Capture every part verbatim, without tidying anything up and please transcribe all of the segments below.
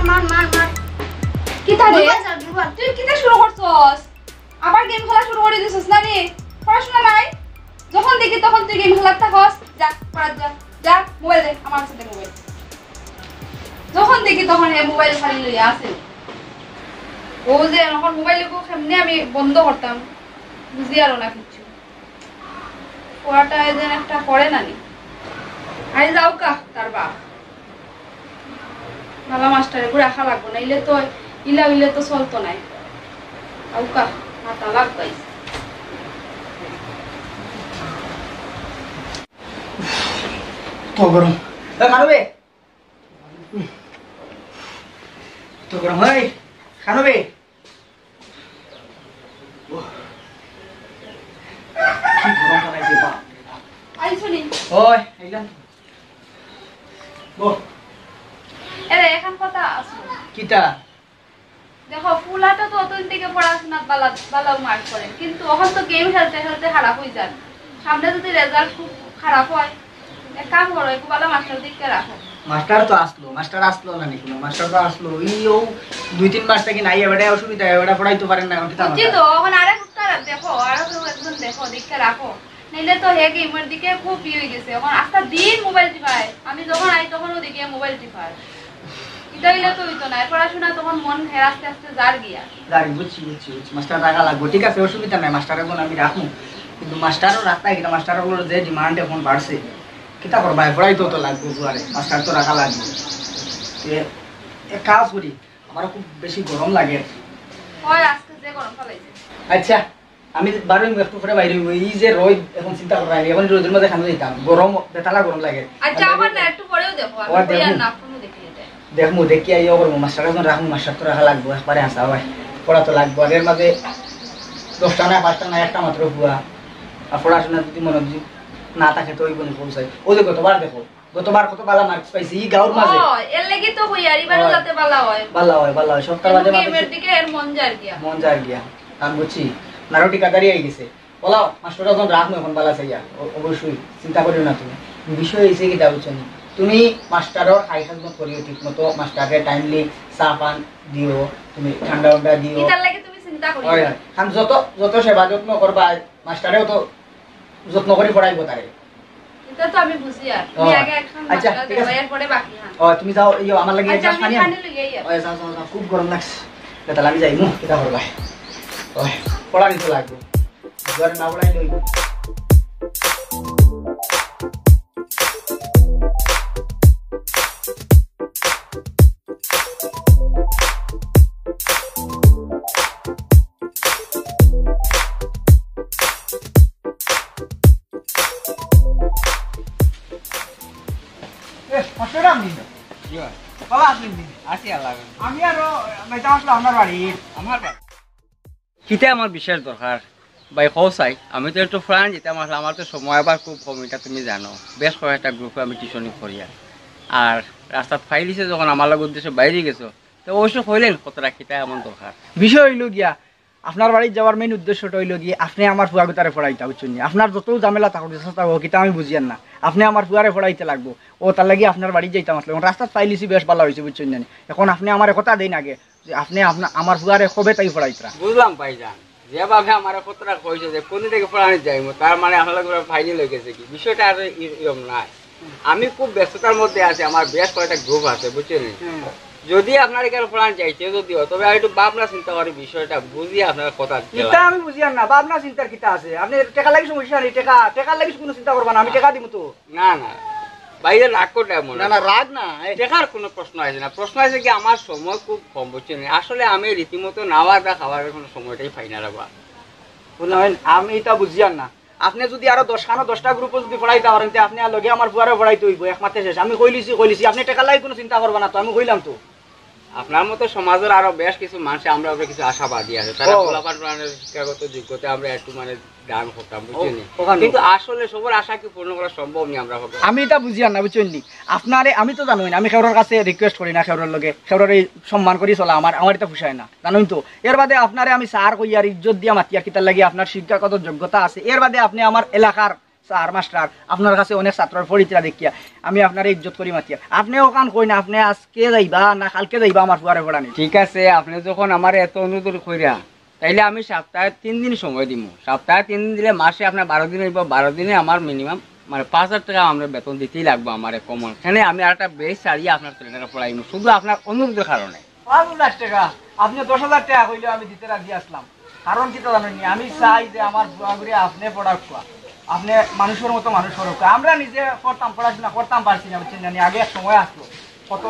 মার, মার, মার। কিতা রে? দুর্বল স্যার, দুর্বল। তুই কিতা শুরু করছস? আবার গেম খেলা শুরু করি দিছস না নি? পড়াশোনা নাই? যখন দেখি তখন তুই গেম খেলাত থাকস। যা, পড়াত যা। যা, মোবাইল দে, আমার কাছে দে মোবাইল। যখন দেখি তখন হে মোবাইল খালি লইয়া আছে। ও যে এখন মোবাইল কেমনে আমি বন্ধ করতাম, বুঝি আরো না কিচ্ছু। পড়াটা যেন একটা করে না নি। আরে যাউক্কা তার বাপ। বালা মাস্টার এগু রাখা লাগবো, নাইলে তো ইলা অইলে তো চলতো নায়। আউক্কা, মাথা লাগ পাইছে। তো গরম। এ, খানো বে? তো গরম, এই, খানো বে? কি গরম বানাইছে, বাপ রে বাপ। আইছো নি? ওই, আইলাম। বল। এরে, এখন কথা আছে। কিতা? দেখো, ফুলাটা তো অতদিন থেকে পড়াশোনাত বালা, বালাউ মার্ক করে, কিন্তু এখন তো গেম খেলতে খেলতে খারাপ অই যার। সামনে যদি রেজাল্ট খুব খারাপ হয়, এক কাম করো, একটু বালা মাস্টার দিকে রাখো। মাস্টার তো আসলো, মাস্টার আসলো না নি কুনু, মাস্টার তো আসলো। ই ও দুই তিন মাস থাকি নাই, এবারে অসুবিধা, এবারে পড়াইতে পারেন না, এখন কিতা বুঝছি মাস্টার? তো, এখন আরেক উত্তর দেখো, আরো কেউ একজন দেখো, দেখে রাখো। নাইলে তো হে গেমের দিকে খুব ই অই গেছে। এখন আস্তা দিন মোবাইল টিপায়। আমি যখন আই তখনও দেখি মোবাইল টিপায়। ইটা অইলে তো অইতো নায়। পড়াশোনা তখন মন হে আস্তে আস্তে যার গিয়া। যার গিয়া, বুঝছি, বুঝছি, বুঝছি। মাস্টার রাখা লাগবো। ঠিক আছে, অসুবিধা নাই। মাস্টার এখন আমি রাখমু। কিন্তু মাস্টারও রাখতায় কিতা, মাস্টার অকলর যে ডিমান্ড এখন বাড়ছে। কিতা করবায়, পড়াইতো তো লাগবো ফুয়ারে। মাস্টার তো রাখা লাগবো। তে এক কাজ করি, আমারও খুব বেশি গরম লাগে। হয়, আজকে যে গরম ফালাইছে। আচ্ছা, আমি বারই একটু পরে বাইরে অইবো। এই যে রইদ, এখন চিন্তা করা, আমি এখন রইদর মাঝে খানো যাইতাম, গরম, বেতালা গরম লাগে। আচ্ছা, আমার না একটু পরেও দেখো, আমি ওর কই আর দেখুন। না, কোনো দেখি এটা। দেখমু, দেখিয়া ইয়ে করমু, মাস্টার একজন রাখমু, মাস্টার তো রাখা লাগবো, একবারে হাছা অয়। পড়া তো লাগবো, আর এর মাঝে দশটা না, পাঁচটা না, একটা মাত্র ফুয়া। আর পড়াশোনা যদি মনোযোগ না থাকে তো অইবো না, পৌঁছাই। ও যে গতবার দেখো, গতবার কত বালা মার্কস পাইছে ই গাউর মাঝে। ও, এর লাগি তো কই আর, এবারও অয়। যাতে বালা অয়। বালা অয়, বালা অয়। সপ্তাহ কিন্তু বাদে মাঝে গেমের দিকে এর মন যার গিয়া। মন যার গিয়া। আমি বুঝছি। নারো ঠিকাদারি আই গেছে। বলা, মাস্টার একজন রাখমু এখন বালা চাইয়া। অ-, অবশ্যই। চিন্তা করিও না তুমি। বিষয় অইছে কিতা বুঝছো নি? তুমি মাস্টারর হাই খেদমত করিও ঠিক মতো, মাস্টাররে টাইমলি চা পান দিও, তুমি ঠান্ডা উন্ডা দিও। ইতার লাগি তুমি চিন্তা করিও অয়, না। অয়। কারণ যত, যত সেবা যত্ন করবা, মাস্টারেও তো যত্ন করি পড়াইবো তারে। ইটা তো আমি বুঝিয়ার। তুমি ও, আগে একখান আচ্ছা, মাত্রা ঠিক দেও, আছে। এরপরে বাকি হান। ও, তুমি যাও, ইয়ো, আমার লাগি এক আচ্ছা, গ্লাস আমি পানি আনো। পানি লই আইয়ার। ওই, যাও, যাও, যাও, খুব গরম লাগছে। বেতাল, আমি যাই, মুখ কিতা করবা? ওই, পড়ানি তো লাগবো। ঘরে না পড়াই লইব। এ, হসরাম দিন। জি ভাই। বাবা, আপনি দিন। আছি আল্লাহ। আমি আরো যাইতাম আসলে আপনার বাড়ি। আমার বাড়ি? কিতা আমার বিশেষ দরকার? ভাই, কও চাই, আমি তো একটু ফরান যেতাম আসলে, আমার তো সময় আবার খুব কম, ইটা তুমি জানো। বেশ কয়েকটা গ্রুপে আমি টিউশনি করিয়ার। আর রাস্তাত ফাইলিছে যখন আমার লগে উদ্দেশ্যে বাইরে গেছো, তো অবশ্য কইলেন কতটা কিতা এমন দরকার। বিষয় অইলো গিয়া, আপনার বাড়িত যাওয়ার মেইন উদ্দেশ্যটা অইলো গিয়া, আপনে আমার ফুয়াগুতারে পড়াইতা, বুঝছইন নি? আপনার যত ঝামেলা থাকুক, যেতা থাকুক, কিতা আমি বুঝিয়ার না। আপনে আমার ফুয়ারে পড়াইতে লাগবো। অউ তার লাগি আপনার বাড়িত যাইতাম আসলে। এখন রাস্তাত ফাইলিছি, বেশ ভালা অইছে, বুঝছইন নি? এখন আপনে আমারে কথা দেইন আগে, যে আপনে আপনা-, আমার ফুয়ারে কবে তাই পড়াইতরা? বুঝলাম ভাইজান, যেভাবে আমারে কথাটা কইছো যে কোন দিকে পড়ানি যাইমু, তার মানে আপনার লগে ফাইনাল অই গেছে কি? বিষয়টা আর ই-, এরম নায়। আমি খুব ব্যস্ততার মধ্যে আছি, আমার বেশ কয়েকটা গ্রুপ আছে, বুঝছইন নি? হুম। যদি আপনার এখানে পড়ানি যাইতে যদি হয়, তবে আমি একটু ভাবনা চিন্তা করি বিষয়টা বুঝি আপনার কথা দিলাম। ইটা আমি বুঝিয়ার না, ভাবনা চিন্তার কিতা আছে? আপনে টেকা লাগি সমস্যা নাই, টেকা, টেকার লাগি কুনু চিন্তা করবা না, আমি টেকা দিমু তো। না, না। ভাইয়ে রাগ করলে এমন না, না, না। রাগ না, এই টেকার কোনো প্রশ্ন আছে না। প্রশ্ন আছে কি, আমার সময় খুব কম, বুঝছইন নি? আসলে আমি রীতিমতো নাওয়া দা খাওয়ার কোনো সময়টাই পাই না রে বা। বুঝলাম, আমি ইটা বুঝিয়ার না। আপনে যদি আরো দশ খানো, দশটা গ্রুপও যদি পড়াইতা পারেন, তে আপনে আর লগে আমার ফুয়ারে পড়াইতে অইবো, এক মাতে শেষ। আমি কইলিছি, কইলিছি, আপনে টেকার লাগি কুনু চিন্তা করবা না তো, আমি কইলাম তো। আপনার মতো সমাজর আরো বেশ কিছু মানুষে আমরা উপরে কিছু আশাবাদী আছে। তারা ও। পোলাপান টোলানের শিক্ষাগত যোগ্যতা আমরা একটু মানে দান করতাম, বুঝছইন নি? ও, ওখানে। কিন্তু আসলে সবার আশা কি পূরণ করা সম্ভব নি আমরা পক্ষে? আমি ইটা বুঝিয়ার না, বুঝছইন নি? আপনারে আমি তো জানইন, আমি কেউরর কাছে রিকোয়েস্ট করি না, কেউরর লগে, কেউরর এই সম্মান করি চলা আমার, আমার ইটা পোষায় না, জানইন তো। এর বাদে আপনারে আমি স্যার কইয়ার, ইজ্জত দিয়া মাতিয়ার, কিতার লাগি আপনার শিক্ষাগত যোগ্যতা আছে। এর বাদে আপনে আমার এলাকার স্যার, মাস্টার, আপনার কাছে অনেক ছাত্রর পড়িতরা দেখিয়া আমি আপনারে ইজ্জত করি মাতিয়া। আপনে অখান কইন, আপনে আজকে যাইবা না কালকে যাইবা আমার ফুয়ারে পড়ানি? ঠিক আছে, আপনে যখন আমারে এত অনুরোধ কইরা, তাইলে আমি সপ্তাহে তিন দিন সময় দিমু। সপ্তাহে তিন দিন দিলে মাসে আপনার বারো দিন অইবো, বারো দিনে আমার মিনিমাম মানে পাঁচ হাজার টেকা আমরা বেতন দিতেই লাগবো আমারে কমন। এখানে আমি আরেকটা বেস ছাড়িয়া আপনার ছেলেটারে পড়াইমু, শুধু আপনার অনুরোধের কারণে। পাঁচ হাজার টেকা, আপনে দশ হাজার টেকা কইলেও আমি দিতে রাজি আছলাম। কারণ কিতা জানইননি, আমি চাই যে আমার ফুয়াগুরে আপনে পড়াউক্কা, আপনে মানুষর মতো মানুষ করউক্কা। আমরা নিজে করতাম, পড়াশুনা করতাম পারছি না, বুঝছইন নি? আগে এক সময় আছলো, কত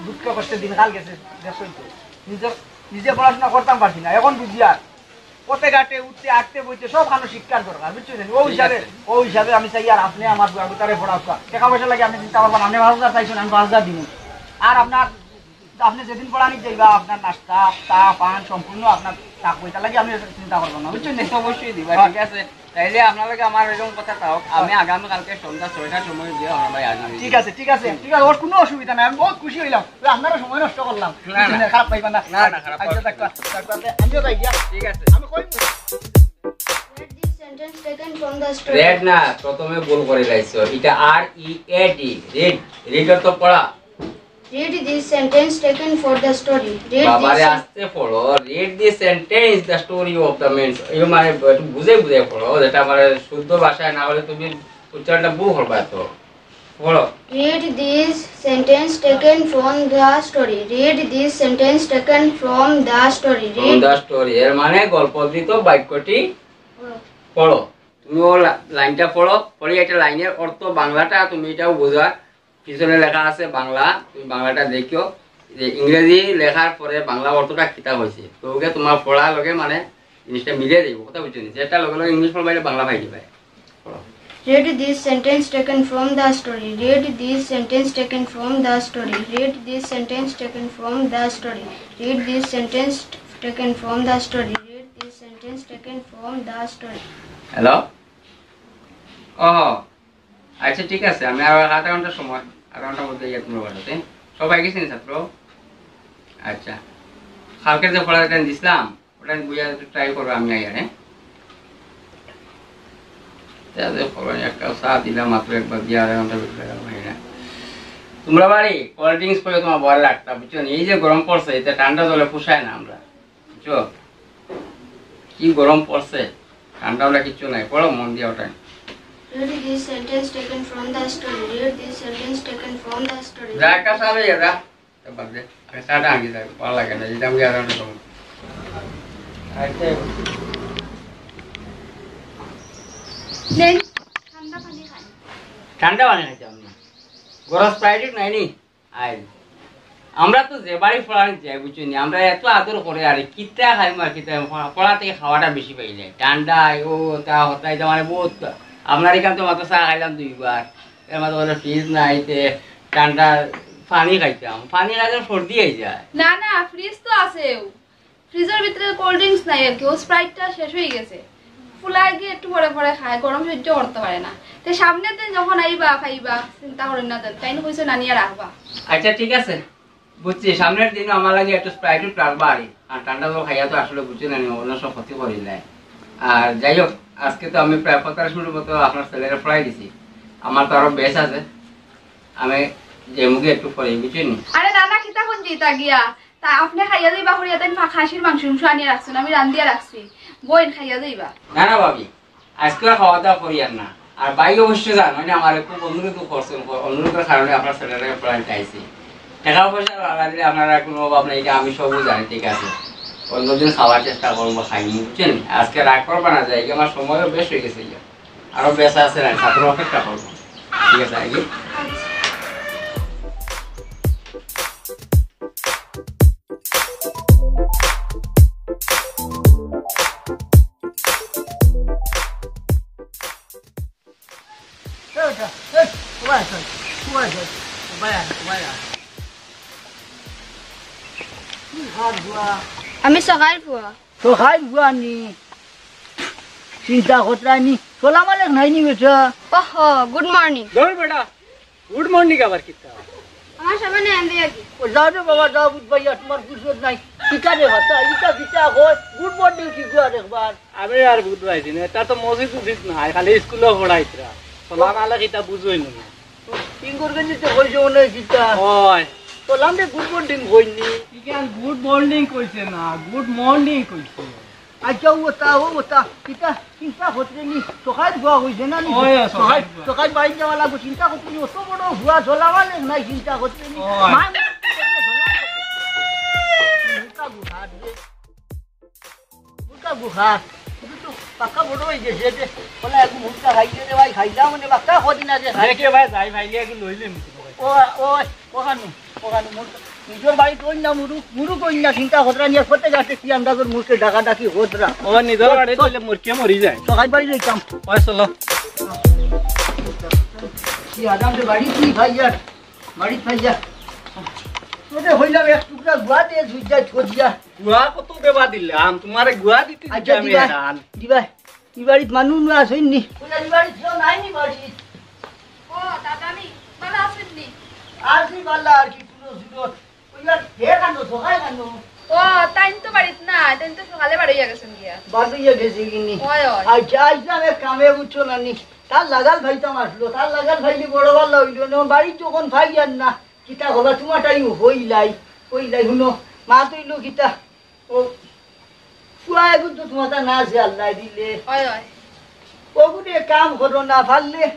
দুঃখে কষ্টে দিনকাল গেছে, দেশই তো। নিজে, নিজে পড়াশুনা করতাম পারছি না, এখন বুঝিয়ার। পথে ঘাটে উঠতে, আটতে, বইতে সবখানো শিক্ষার দরকার, বুঝছইন নি? অউ হিসাবে, অউ হিসাবে আমি চাইয়ার আপনে আমার ফুয়াগুতারে পড়াউক্কা। টেকা পয়সার লাগি আপনে চিন্তা করবা না, আপনে পাঁচ হাজার চাইছইন, আমি পাঁচ হাজার দিমু। আর আপনার আপনে যেদিন পড়ানিত যাইবা, আপনার নাস্তা, চা, পান সম্পূর্ণ আপনার থাকবো, ইটার লাগি আপনে চিন্তা করবা না, বুঝছইন নি? তো অবশ্যই দিবা, হ্যাঁ। ঠিক আছে। তাইলে আপনার লগে আমার এরকম কথা থাক, আমি আগামী কালকে সন্ধ্যা ছয়টার সময় গিয়া আমার বাড়ি হাজির অইমু। ঠিক আছে, ঠিক আছে, ঠিক আছে, ওর কুনু অসুবিধা নাই, আমি বউত খুশি অইলাম। ওই আপনারও সময় নষ্ট করলাম, না, না। বুঝছইন নি? খারাপ পাইবা না। না, না, খারাপ পাইবা না। আমিও যাই গিয়া। ঠিক আছে। আমি কই Read this sentence taken from the story. Red না, প্রথমে ভুল করি লাইছো। ইটা আর ই এ ডি, রিড। রিড অর্থ পড়া। Read this sentence taken for the story. Read বাবারে, this আস্তে পড়ো। Read the sentence, the story of the man. এই মানে একটু বুঝে বুঝে পড়ো, যেটা মানে শুদ্ধ ভাষায় না হলে তুমি উচ্চারণটা ভুল করবা তো। পড়ো। Read this sentence taken from the story. Read this sentence taken from the story. From Read the story. এর মানে গল্পোদ্ধৃত বাক্যটি পড়ো। পড়ো। তুমি ও লা-, লাইনটা পড়ো, পড়ি একটা লাইনের অর্থ বাংলাটা তুমি এটাও বোঝা। পিছনে লেখা আছে বাংলা, তুমি বাংলাটা দেখিও, যে ইংরেজি লেখার পরে বাংলা অর্থটা কিতা হয়েছে, তো ওকে তোমার পড়ার লগে মানে জিনিসটা মিলিয়ে যাইব, কথা বুঝছো নি? যেটা লগে লগে ইংলিশ পড়বা, এটা বাংলা পাই দিবা। পড়ো। Read this sentence taken from the story. Read this sentence taken from the story. Read this sentence taken from the story. Read this sentence taken from the story. Read this sentence taken from the story. Hello? ও, আচ্ছা, ঠিক আছে, আমি আরো আধা ঘন্টার সময়, আধা ঘন্টার মধ্যে ইয়ে তোমার বাসাতে। সবাই গেছেন ছাত্র? আচ্ছা, কালকে যে পড়াটা দিছিলাম, ওটা বুঝে ট্রাই করবো আমি আইয়ার, হ্যাঁ? তা যে করো, এক কাপ চা দিলাম মাত্র, একবার দিয়ে আধা ঘন্টা ভিতরে গেল, হয় না। তোমরা বাড়ি কোল্ড ড্রিঙ্কস করে তোমার বড় লাগতা, বুঝছো নি? এই যে গরম পড়ছে, এতে ঠান্ডা জলে পোষায় না আমরা, বুঝছো? কি গরম পড়ছে, ঠান্ডা ওটা কিচ্ছু নাই। পড়ো মন দিয়ে ওটা। Read this sentence taken from the story. Read this sentence taken from the story. যা, এক কাপ চা লইয়া যা। এ বাদ দে। আগে চাটা আগে যাই, ভালো লাগে না, যেটা আমি আর একটা সময়। আচ্ছা। নেন, ঠান্ডা পানি খান। ঠান্ডা পানি খাইতে হবে না। গরম স্প্রাইট নাই নি? আই। আমরা তো যে বাড়ি পড়ানি যাই, বুঝছো নি? আমরা এত আদর করে, আরে কিতা খাইমু আর কিতা, পড়া থেকে খাওয়াটা বেশি পাই যায়। ঠান্ডা, ও, তা, হতা, এটা মানে বহুত। আপনার এখান তো মাত্র চা খাইলাম দুইবার। এর মাঝে বলে ফ্রিজ নাই, তে ঠান্ডা পানি খাইতাম। পানি খাইলে সর্দি হয়ে যায়। না, না, ফ্রিজ তো আছেও। ফ্রিজের ভিতরে কোল্ড ড্রিঙ্কস নাই আর কি, ও স্প্রাইটটা শেষ হয়ে গেছে। ফুলায় গিয়ে একটু পরে পরে খায়, গরম সহ্য করতে পারে না। তে সামনের দিন যখন আইবা, খাইবা, চিন্তা করেন না, তাই না কইছো নানিয়া রাখবা। আচ্ছা, ঠিক আছে, বুঝছি। সামনের দিন আমার লাগে একটু স্প্রাইট উট রাখবা আর কি। আর ঠান্ডা জল খাইয়া তো আসলে বুঝছি না, নি, অন্য সব ক্ষতি করি নাই। আর যাই হোক, আজকে তো আমি প্রায় পঁয়তাল্লিশ মিনিট মতো আপনার ছেলেরে পড়াই দিছি। আমার তো আরো বেশ আছে, আমি যে মুখে একটু পরে, বুঝছেন নি? আরে না, না, কিতা কোন জিতা গিয়া? তা আপনি খাইয়া যাইবা করিয়া তাই মা খাসির মাংস উংস আনিয়া রাখছেন, আমি রান্ধিয়া রাখছি, বইন খাইয়া যাইবা। না, না, ভাবি, আজকে আর খাওয়া দাওয়া করি আর না। আর ভাই অবশ্য জানো না, আমার খুব অনুরোধ করছেন, অনুরোধের কারণে আপনার ছেলেটাকে পড়াইতে আইছি। টাকা পয়সা লাগা দিলে আপনারা কোনো অভাব নাই, এটা আমি সবই জানি, ঠিক আছে। অন্যদিন খাওয়ার চেষ্টা করবো, খাইনি, বুঝছেন? আজকে রাগ করবা না, যাই, আমার সময়ও বেশ হয়ে গেছে, ইয়া। আরো বেশ আছে না, ছাত্র অপেক্ষা করবো, ঠিক আছে, আগে। এই বেটা, এই, সবাই আয়, সবাই আয়, সবাই আয়। কি হাত ধোয়া? আমি সকাল ফুয়া। সকাল ফুয়া নি? চিন্তা করতে নি। সালাম আলাইকুম নাই নি বেটা? ওহো, গুড মর্নিং। ধর বেটা, গুড মর্নিং আবার কিতা? আমার সামনে আনবে আর কি। ও যাও রে বাবা, যাও, বুঝ ভাইয়া, তোমার ফুরসত নাই। কিতা রে ভাতা, ইটা কিতা কয়? গুড মর্নিং কি গুয়া দেখবার? আমি আর বুঝ পাইছি না, এটা তো মসজিদ উচিত নাই, খালি স্কুলে পড়াইতরা। সালাম আলাইকুম ইটা বুঝই না। ইঙ্গর গেঞ্জিতে কইছে মনে হয় কিতা? ওই। সালাম দে গুড মর্নিং কইনি। ইখান গুড মর্নিং কইছে না, গুড মর্নিং কইছে। আচ্ছা, ও তা, ও তা, কিতা চিন্তা করতে নি? সকাল ধোয়া হইছে না নি? ওই, ওই, সকাল সকাল, ধোয়া। সকাল বাইরে যাওয়া লাগবো, চিন্তা করতে নি? অত বড় হুয়া ঝোলা মানে নাই চিন্তা করতে নি? ওই। মা, মুখটা গুহার রে। মুখটা গুহার। কিন্তু তো পাক্কা বড় হয়ে গেছে, যে বলে, "এখন মুখটা খাইলে রে ভাই, খাইলাম মানে পাক্কা কদিন আগে খাই।" দেখে ভাই, যাই ভাই, লিয়া কি লইলে মুখ। ও, ও, ওখানে, ওখানে মুখ, নিজের বাড়ি কই না মুরুক, মুরুক কই না, চিন্তা কররা নিয়ে করতে যাচ্ছে, কি আন্দাজের মুখে ডাকাডাকি কররা। ও নিজের বাড়ি তো কইলে মুরকে মরি যায়। সকাল বাড়ি যাইতাম। ওই চলো। কি আরাম রে বাড়ি, কি ভাই আর? বাড়ি ভাই আর। তোরে হইলাম এক টুকরা গুয়া দিয়ে জুই যায় ঠোঁজিয়া। গুয়া কত দেবা দিলাম, তোমারে গুয়া দিতে দিতে আচ্ছা, আমি দিবা, হেরান। দিবা। ই বাড়িত মানুষ না আছেন নি? ওই ই বাড়িত কেউ নাই নি বাড়িত? ও, দাদা নি, ভালা আছেন নি? আছি ভালা আর কি, কোনো জুরত। ওই আর হে কানো, সকাল কানো? ও, তাইন তো বাড়িত না, তাইন তো সকালে বাড়াইয়া গেছেন গিয়া। বাড়াইয়া গেছে কি নি? ওই, ওই। আচ্ছা, আইসলাম এক কামে, বুঝছো না নি? তার লাগাল ভাইতাম আসলো, তার লাগাল ভাইলে বড় ভালা হইলো না, বাড়িত যখন ভাই আর না, কিতা হবা তোমার টাইম হইলাই, হইলাই, হুনো, মা তইলো কিতা? ও, ফুয়া এগুন তো তোমার না আছে আল্লাহ দিলে। ওই, ওই। ওগুনে কাম করো না পারলে,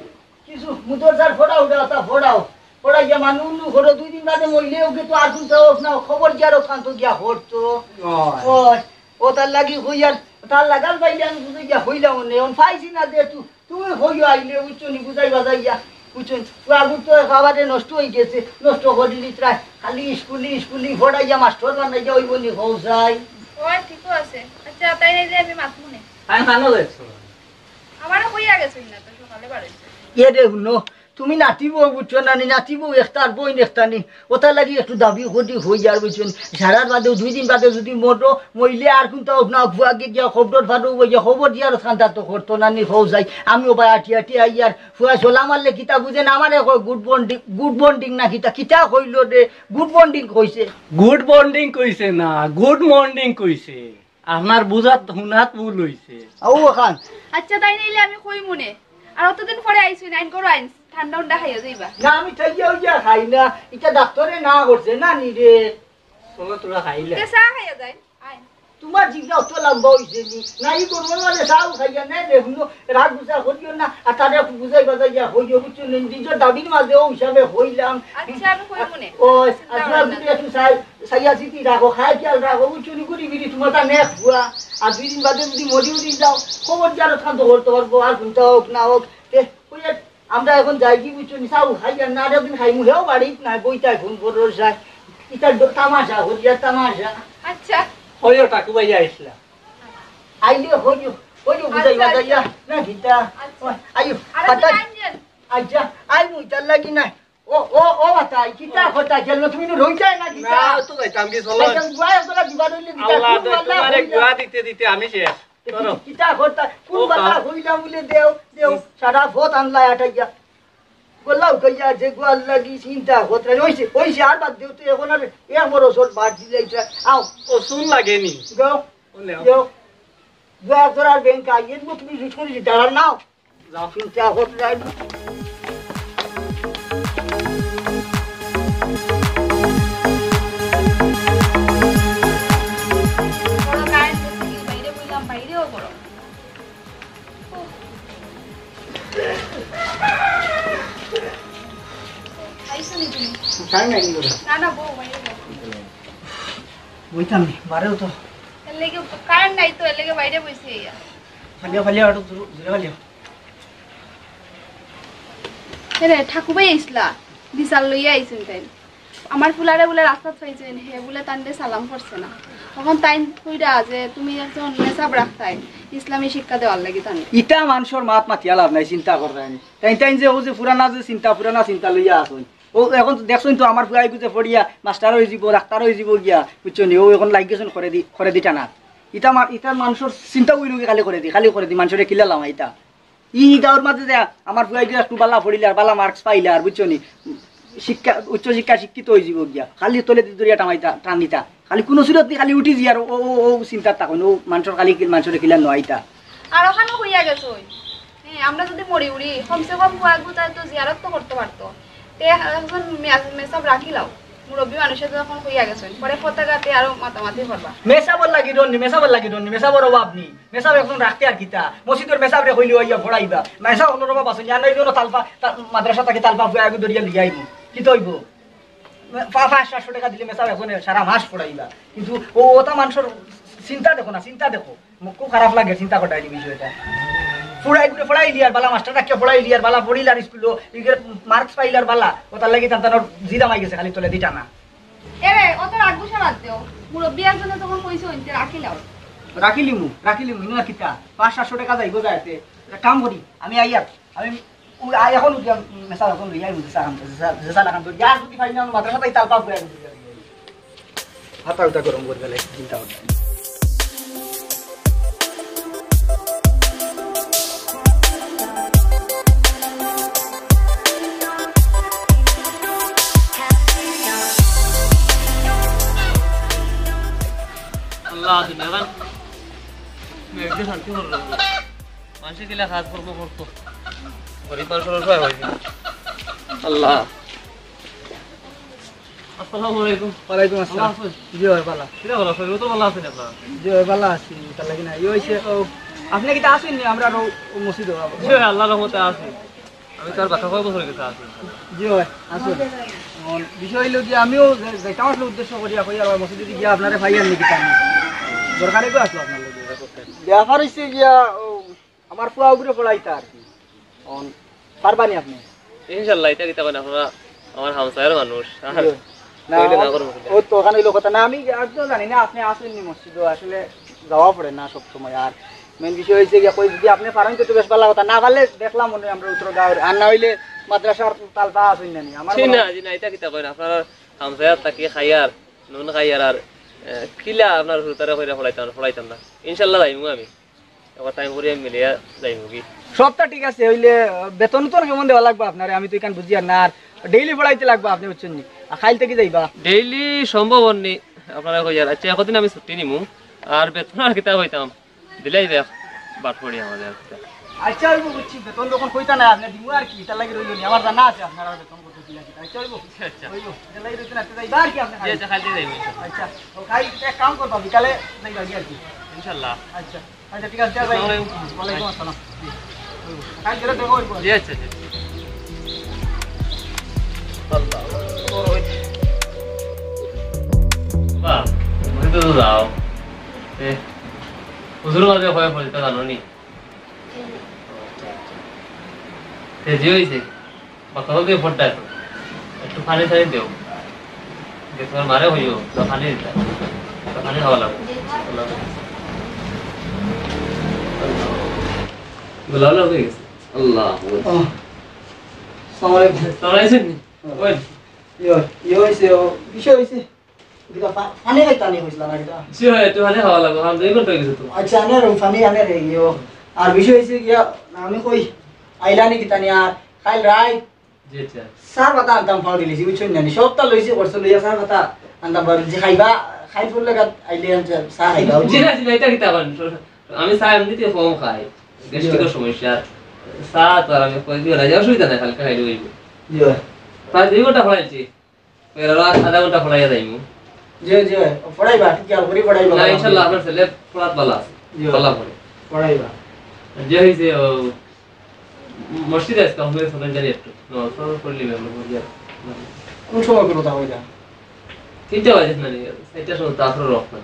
কিছু মুদরসার ফড়াও, ওটা তা ফড়াও। ফড়াই গিয়া মানু উন্নু করো, দুই দিন বাদে মইলে ওকে তো আর কোন তো না, খবর গিয়া আর ওখান তো গিয়া হরতো। ওই। ওই, ও তার লাগি হইয়ার, তার লাগাল পাইলে আমি বুঝে গিয়া হইলাম নে, অন পাইছি না দে তু, তুমি হইও আইলে, বুঝছো নি, বুঝাই বাজাইয়া, বুঝছো নি? ফুয়া গুর তো একেবারে নষ্ট হয়ে গেছে, নষ্ট করি দিতরায়। খালি স্কুলি, স্কুলি ফড়াইয়া মাস্টার বানাইয়া হইব নি, হও যাই। ওই, ঠিকও আছে। আচ্ছা, তাই নাই যে আমি মাত মনে। আমি কানো যাচ্ছ? আমারে কইয়া গেছইন না তো, সকালে বাড়াইছে। এ রে হুনো, তুমি নাতিবউ বুঝছো না নি, নাতিবউ একটার বইন একটা নি, ওটার লাগি একটু দাবি করি হই আর বুঝছো নি। সারার বাদে দুই দিন বাদে যদি মরো, মইলে আর কোনটা হোক না, ফুয়াকে গিয়া খবর ফাটো হইয়া খবর দিয়া আর কান্দা তো করতো না নি, হও যাই। আমিও বা আটি আটি আই আর ফুয়া সোলা মারলে কিতা বুঝে না, আমারে কয় গুড বন্ডিং, গুড বন্ডিং না কিতা, কিতা কইলো রে, গুড বন্ডিং কইছে। গুড বন্ডিং কইছে না, গুড মর্নিং কইছে। আপনার বুঝাত হুনাত ভুল হইছে। ও খান। আচ্ছা, তাই নাইলে আমি কই মনে। আর অতদিন পরে আইছইন, আইন করো আইন, ঠান্ডা উন্ডা খাইয়া যাইবা। না, আমি খাইয়া উইয়া খাই না। ইটা ডাক্তারে না করছে না নি রে। চলো তোরা খাইলে। তে চা খাইয়া যাই, আইন। তোমার জিভটা অত লম্বা হইছে নি। না, ই করবো মানে চাও খাইয়া না রে, হুনো, রাগ গুছা করিও না। আর তারে একটু বুঝাই বাজাইয়া হইও, বুঝছো নি? নিজের দাবির মাঝে ও হিসাবে হইলাম। আচ্ছা, আমি কই মনে। ও, চিন্তা আচ্ছা, ভাবনা তুমি একটু চাই। চাইয়া চিতি রাখো, খাই খেয়াল রাখো, বুঝছো নি? ঘুরি ফিরি তোমার তা নেক হুয়া। আর দুই দিন বাদে যদি মরি উরি যাও, খবর জানো থান তো করতে পারবো, আর কোনটা হোক না হোক। এ, ওই এক, আমরা এখন যাই কি বুঝছো নি? চাও খাই আর না, আরেকদিন খাইমু, হেও বাড়িত নাই, বইতায় ফোন করো সাই। ইটা ড-, তামাশা, হরিয়া তামাশা। আচ্ছা। হইও টাকু ভাই আইসলা। আইলে হইও, হইও বুঝাই আচ্ছা, বাজাইয়া, আচ্ছা। না গীতা। আচ্ছা। ওই, আইও, আরেকদিন কথা আইন যেন। আচ্ছা, আইমু, ইতার লাগি নাই। ও, ও, ও, বাতাই, কিতা কথা গেল না? তুমি তো রইতাই না, কিতা? না, তো যাইতাম কি, চলো। যাইতাম, গুয়াই ওগুলা দিবা রইলে, কিতা? আল্লাহ, কোন তো বালা তোমারে হইলা? গুয়া দিতে দিতে আমি শেষ। এ, করো। কি-, কিতা কথা? কোন ও, বালা কা- হইলা বলে দেও, দেও। হুম। সারা ফত আনলা আটাইয়া। গোল্লা উঠাইয়া যে গুয়ার লাগি চিন্তা কথা। ওইছে, ওইছে, আর বাদ দেও তো, এখন আর এক বড় শট বাদ দিলে এটা। আও। ও, শুন লাগেনি। গাও। ও, নেও। গাও। গুয়া তোর আর ব্যাংক আইয়ে, তুমি রিট করে দিতে আর নাও। যাও। চিন্তা করতে যাই না। বড় কারেন্ট গেছে কি? বাইরে বললাম, বাইরেও গরম। আইসো নি তুমি? কারেন্ট নাই কি করে? না, না, বউ, বাইরে বউ। বইতাম নি, বারেও তো। এর লেগে কারেন্ট নাই তো, এর লেগে বাইরে বইছি ইয়া। ফালিয়া, ফালিয়া, একটু দূরে, দূরে ফালিয়া। এরে, ঠাকুভাই আইসলা, বিচার লইয়া আইছেন তাই। আমার ফুলারে বলে রাস্তাত পাইছেন, হে বলে তানরে সালাম করছে না। তখন তাইন কইরা যে তুমি একজন মেসাব রাখতাই, ইসলামী শিক্ষা দেওয়ার লাগি তানরে। ইটা মানষর মাত মাতিয়া লাভ নাই, চিন্তা কররায় নি। তাইন, তাইন যে ও যে পুরানা যে চিন্তা, পুরানা চিন্তা লইয়া আছইন। ও এখন দেখছইন তো আমার ফুয়াই গুজে পড়িয়া মাস্টার হয়ে যাব, ডাক্তার হয়ে যাব গিয়া, বুঝছো নি? ও এখন লাগি গেছইন করে দি, করে দি টানা। ইটা মা-, ইটা মানষর চিন্তা ওই রোগে খালি করে দি, খালি করে দি, মানষরে কিলা লামা ইটা। ই গাঁওর মাঝে যে আমার ফুয়াই গিয়া একটু বালা পড়িলে আর বালা মার্কস পাইলে আর, বুঝছো নি? শিক্ষা, উচ্চ শিক্ষা শিক্ষিত অইযিবো গিয়া, খালি তলেদি ধরিয়া টানাইতা, টানিতা, খালি কুনু সুরত নি খালি উঠি যিয়ার ও, ও, ও চিন্তাত থাকইন, ও মানষর খালি কি-, মানষরে কিলা নুয়াইতা। আর অখানো কইয়া গেছইন, হ্যাঁ, আমরা যুদি মরি উড়ি, কমসে কম ফুয়াগুতায় তো জিয়ারত তো করতো পারতো। তে একজন মেয়া-, মেসাব রাখিলাও, মুরব্বি মানুষে তো অখন কইয়া গেছইন, পরে পথে ঘাটে আরো মাতামাতি করবা। মেসাবর লাগি ডর নি, মেসাবর লাগি ডর নি, মেসাবর অভাব নি। মেসাব একজন রাখতে আর কিতা? মসজিদর মেসাবরে কইলে অইয়া পড়াইবা। মেসাব অকলর অভাব আছে নি, আর নাইলে অনো তালপা, তা-, মাদ্রাসা থাকি তালপা ফুয়া এগু ধরিয়া লইয়া আইমু। কিতা অইবো? পা-, পাঁচশো, সাতশো টেকা দিলে মেসাব একজনে সারা মাস পড়াইবা। কিন্তু ও, ওতা মানষর চিন্তা দেখো না, চিন্তা দেখো। মো-, খুব খারাপ লাগে চিন্তা করতে এই বিষয়টা। পড়াই, পড়াইলিয়ার বালা, মাস্টার রাখিয়া পড়াইলিয়ার বালা, পড়িল আর স্কুলো, ইগের marks পাইল আর বালা, ওতার লাগি তান তানোর জিদ হামাই গেছে খালি তলেদি টানা। এরে, অত রাগ গুসা বাদ দেও। মুরব্বি একজনে যখন কইছইন, তে রাখিলাও। রাখিলিমু, রাখিলিমু, ইনো কিতা? পাঁচ সাতশো টেকা যাইবো যাইতে। এক কাম করি, আমি আইয়ার, আমি ও আই এখন উঠিয়া মেসাব এখন লইয়া আইমু, যেসা খান, যেসা, যেসা লাখান তো, যা যদি পাই না, মাদ্রাসা তাই তালপা ফুয়া আইমু। হাতা উতা গরম করি ফেলে, চিন্তা করবেন। আল্লাহ, দুনিয়াখান মেঘে শান্তি করলো। মানষে কিলা কাজ করবো করতো। গরিব মানষর অসহায় অইছে। আল্লাহ। আসসালামু আলাইকুম। ওয়ালাইকুম আসসালাম। ভালা আছইন? জি অয়, ভালা। কিতা ভালা আছইন? ও তো ভালা আছইন আপনারা? জি অয়, ভালা আছি। তার লাগি না। ই অইছে, ও, আপনে কিতা আছইন নি? আমরা আরো মসজিদো। জি অয়, আল্লাহর রহমতে আছি। আমি তো আর বাক্কা কয় বছর গেছে আছি। জি অয়, আছইন। এখন বিষয় অইলো কি, আমিও যাই-, যাইতাম আসলে উদ্দেশ্য করিয়া কই, আর মসজিদে গিয়া আপনারে পাইয়ার নি কিতা নি। দরকারে কই আসলো আপনার লগে। ব্যাপার অইছে গিয়া, ও, আমার ফুয়া অগুরে পড়াইতা আর কি। অন পারবা নি আপনে? ইনশাআল্লাহ, ইতা কিতা কইন, আপনারা আমার হামসায়ার মানুষ। আর জি। না, কইলে না ও, করবো কিতা? ও তো অখান অইলো কথা। না, আমি আর তো জানি না আপনে আছইন নি মসজিদো, আসলে যাওয়া পড়ে না সব সময়। আর main বিষয় অইছে গিয়া কই, যদি আপনে পারইন তো বেশ ভালা কথা, না পারলে দেখলাম মনে অয় আমরা উত্তর গাঁওর, আর না অইলে মাদ্রাসার তালপা আছইন না নি? আমার জি মনে না, অয় জি না, ইতা কিতা কইন, আপনারা হামসায়ার থাকি খাইয়ার, নুন খাইয়ার আর, এ, কিলা আপনার হুরুতারে কইরা পড়াইতাম, পড়াইতাম না। ইনশাআল্লাহ যাইমু আমি। একবার time করি আমি মিলিয়া যাইমু কি। সবটা ঠিক আছে, অইলে, আহ, বেতন তো কেমন দেওয়া লাগবো আপনারে? আমি তো ইখান বুঝিয়ার না, আর daily পড়াইতে লাগবো আপনে, বুঝছইন নি? আর কাইল থাকি যাইবা? Daily সম্ভব অর নি, আপনারে কইয়ার। আচ্ছা, একদিন আমি ছুটি নিমু, আর বেতন আর কিতা কইতাম, দিলাই দেখ, বাট পড়ি আমাদের আর কিতা। আচ্ছা, অইবো, বুঝছি, বেতন যখন কইতা না, আপনে দিমু আর কি, ইতার লাগি রইলো নি, আমার জানা আছে আপনার আর বেতন কত কিলা কিতা। আচ্ছা, অইবো। আচ্ছা, আচ্ছা। অইবো, ইতার লাগি রইলো না, তো যাইবা আর কি আপনে জি, খালি? আচ্ছা, কাইল থাকি যাইমু, ইনশাআল্লাহ। আচ্ছা, তো কাইল এক কাম করবা, বিকালে যাইবা কি আর কি? ইনশাআল্লাহ। আচ্ছা। আচ্ছা, ঠিক আছে, যাই। আসসালামু আলাইকুম। ওয়ালাইকুম আসসালাম। জি। কাল গেলে দেখা অইবো। জি, আচ্ছা, আচ্ছা। আল্লাহ, বড় অইছে। বাহ, তুমি তো যাও। এ, হুজুর মাঝে হয়ে পড়ে, তা জানো নি? তে জি অইছে। বাক্কা তো ফোনটা একটু, একটু পানি টানি দেও। যে তোমার মারে কইও, তো পানি দিতা। তো পানি খাওয়া লাগবো। জি। আল্লাহ হাফেজ। গোলাম হয়ে গেছে। আল্লাহ হাফেজ। ও। আসসালামু আলাইকুম। তোমরা আইছেন নি? ওই। ইয়ে, ইয়ে অইছে, ও, বিষয় অইছে। কিতা পা-, পানি খাইতা নি কইছিলা না কিতা? জি অয়, একটু পানি খাওয়া লাগবো, কারণ দুই ঘন্টা অই গেছে তো। আচ্ছা, আনে রুম পানি আনে রে, ইয়ো। আর বিষয় অইছে গিয়া, আমি কই, আইলা নি কিতা নি আর, কাইল রাইত জি, আচ্ছা। চা পাতা আনতাম পাউরি লিছি, বুঝছইন না নি? সবটা লইছি, করছে লইয়া চা পাতা আনতাম পাউরি লিছি, খাইবা, খাই ফুল লাগা আইলে আনছে, চা খাইবা, জি বুঝছইন? না, জি না, ইটা কিতা কইন? আমি চা এমনিতেই কম খাই, গ্যাস্ট্রিকের সমস্যা। চা তো আর আমি কই দিও না, যে অসুবিধা নাই, হালকা খাইলে অইবো। জি অয়। প্রায় দুই ঘন্টা পড়াইছি। এর আরো আধা ঘন্টা পড়াইয়া যাইমু। জি, জি, পড়াইবা, ঠিক আছে, করি পড়াইবা, না, পড়াইবা। ইনশাআল্লাহ, আপনার ছেলে পড়াত ভালা আছে, জি। ভালা পড়ে। পড়াইবা। যে হইছে, ও, মসজিদে আজকে আমরা চলেন জানি একটু। না, চলো, পড়লি ম্যাম, বুঝলি আর। কোন সময় করো তা ওইটা? তিনটা বাজে না, চারটার সময় তো আসলে রক না।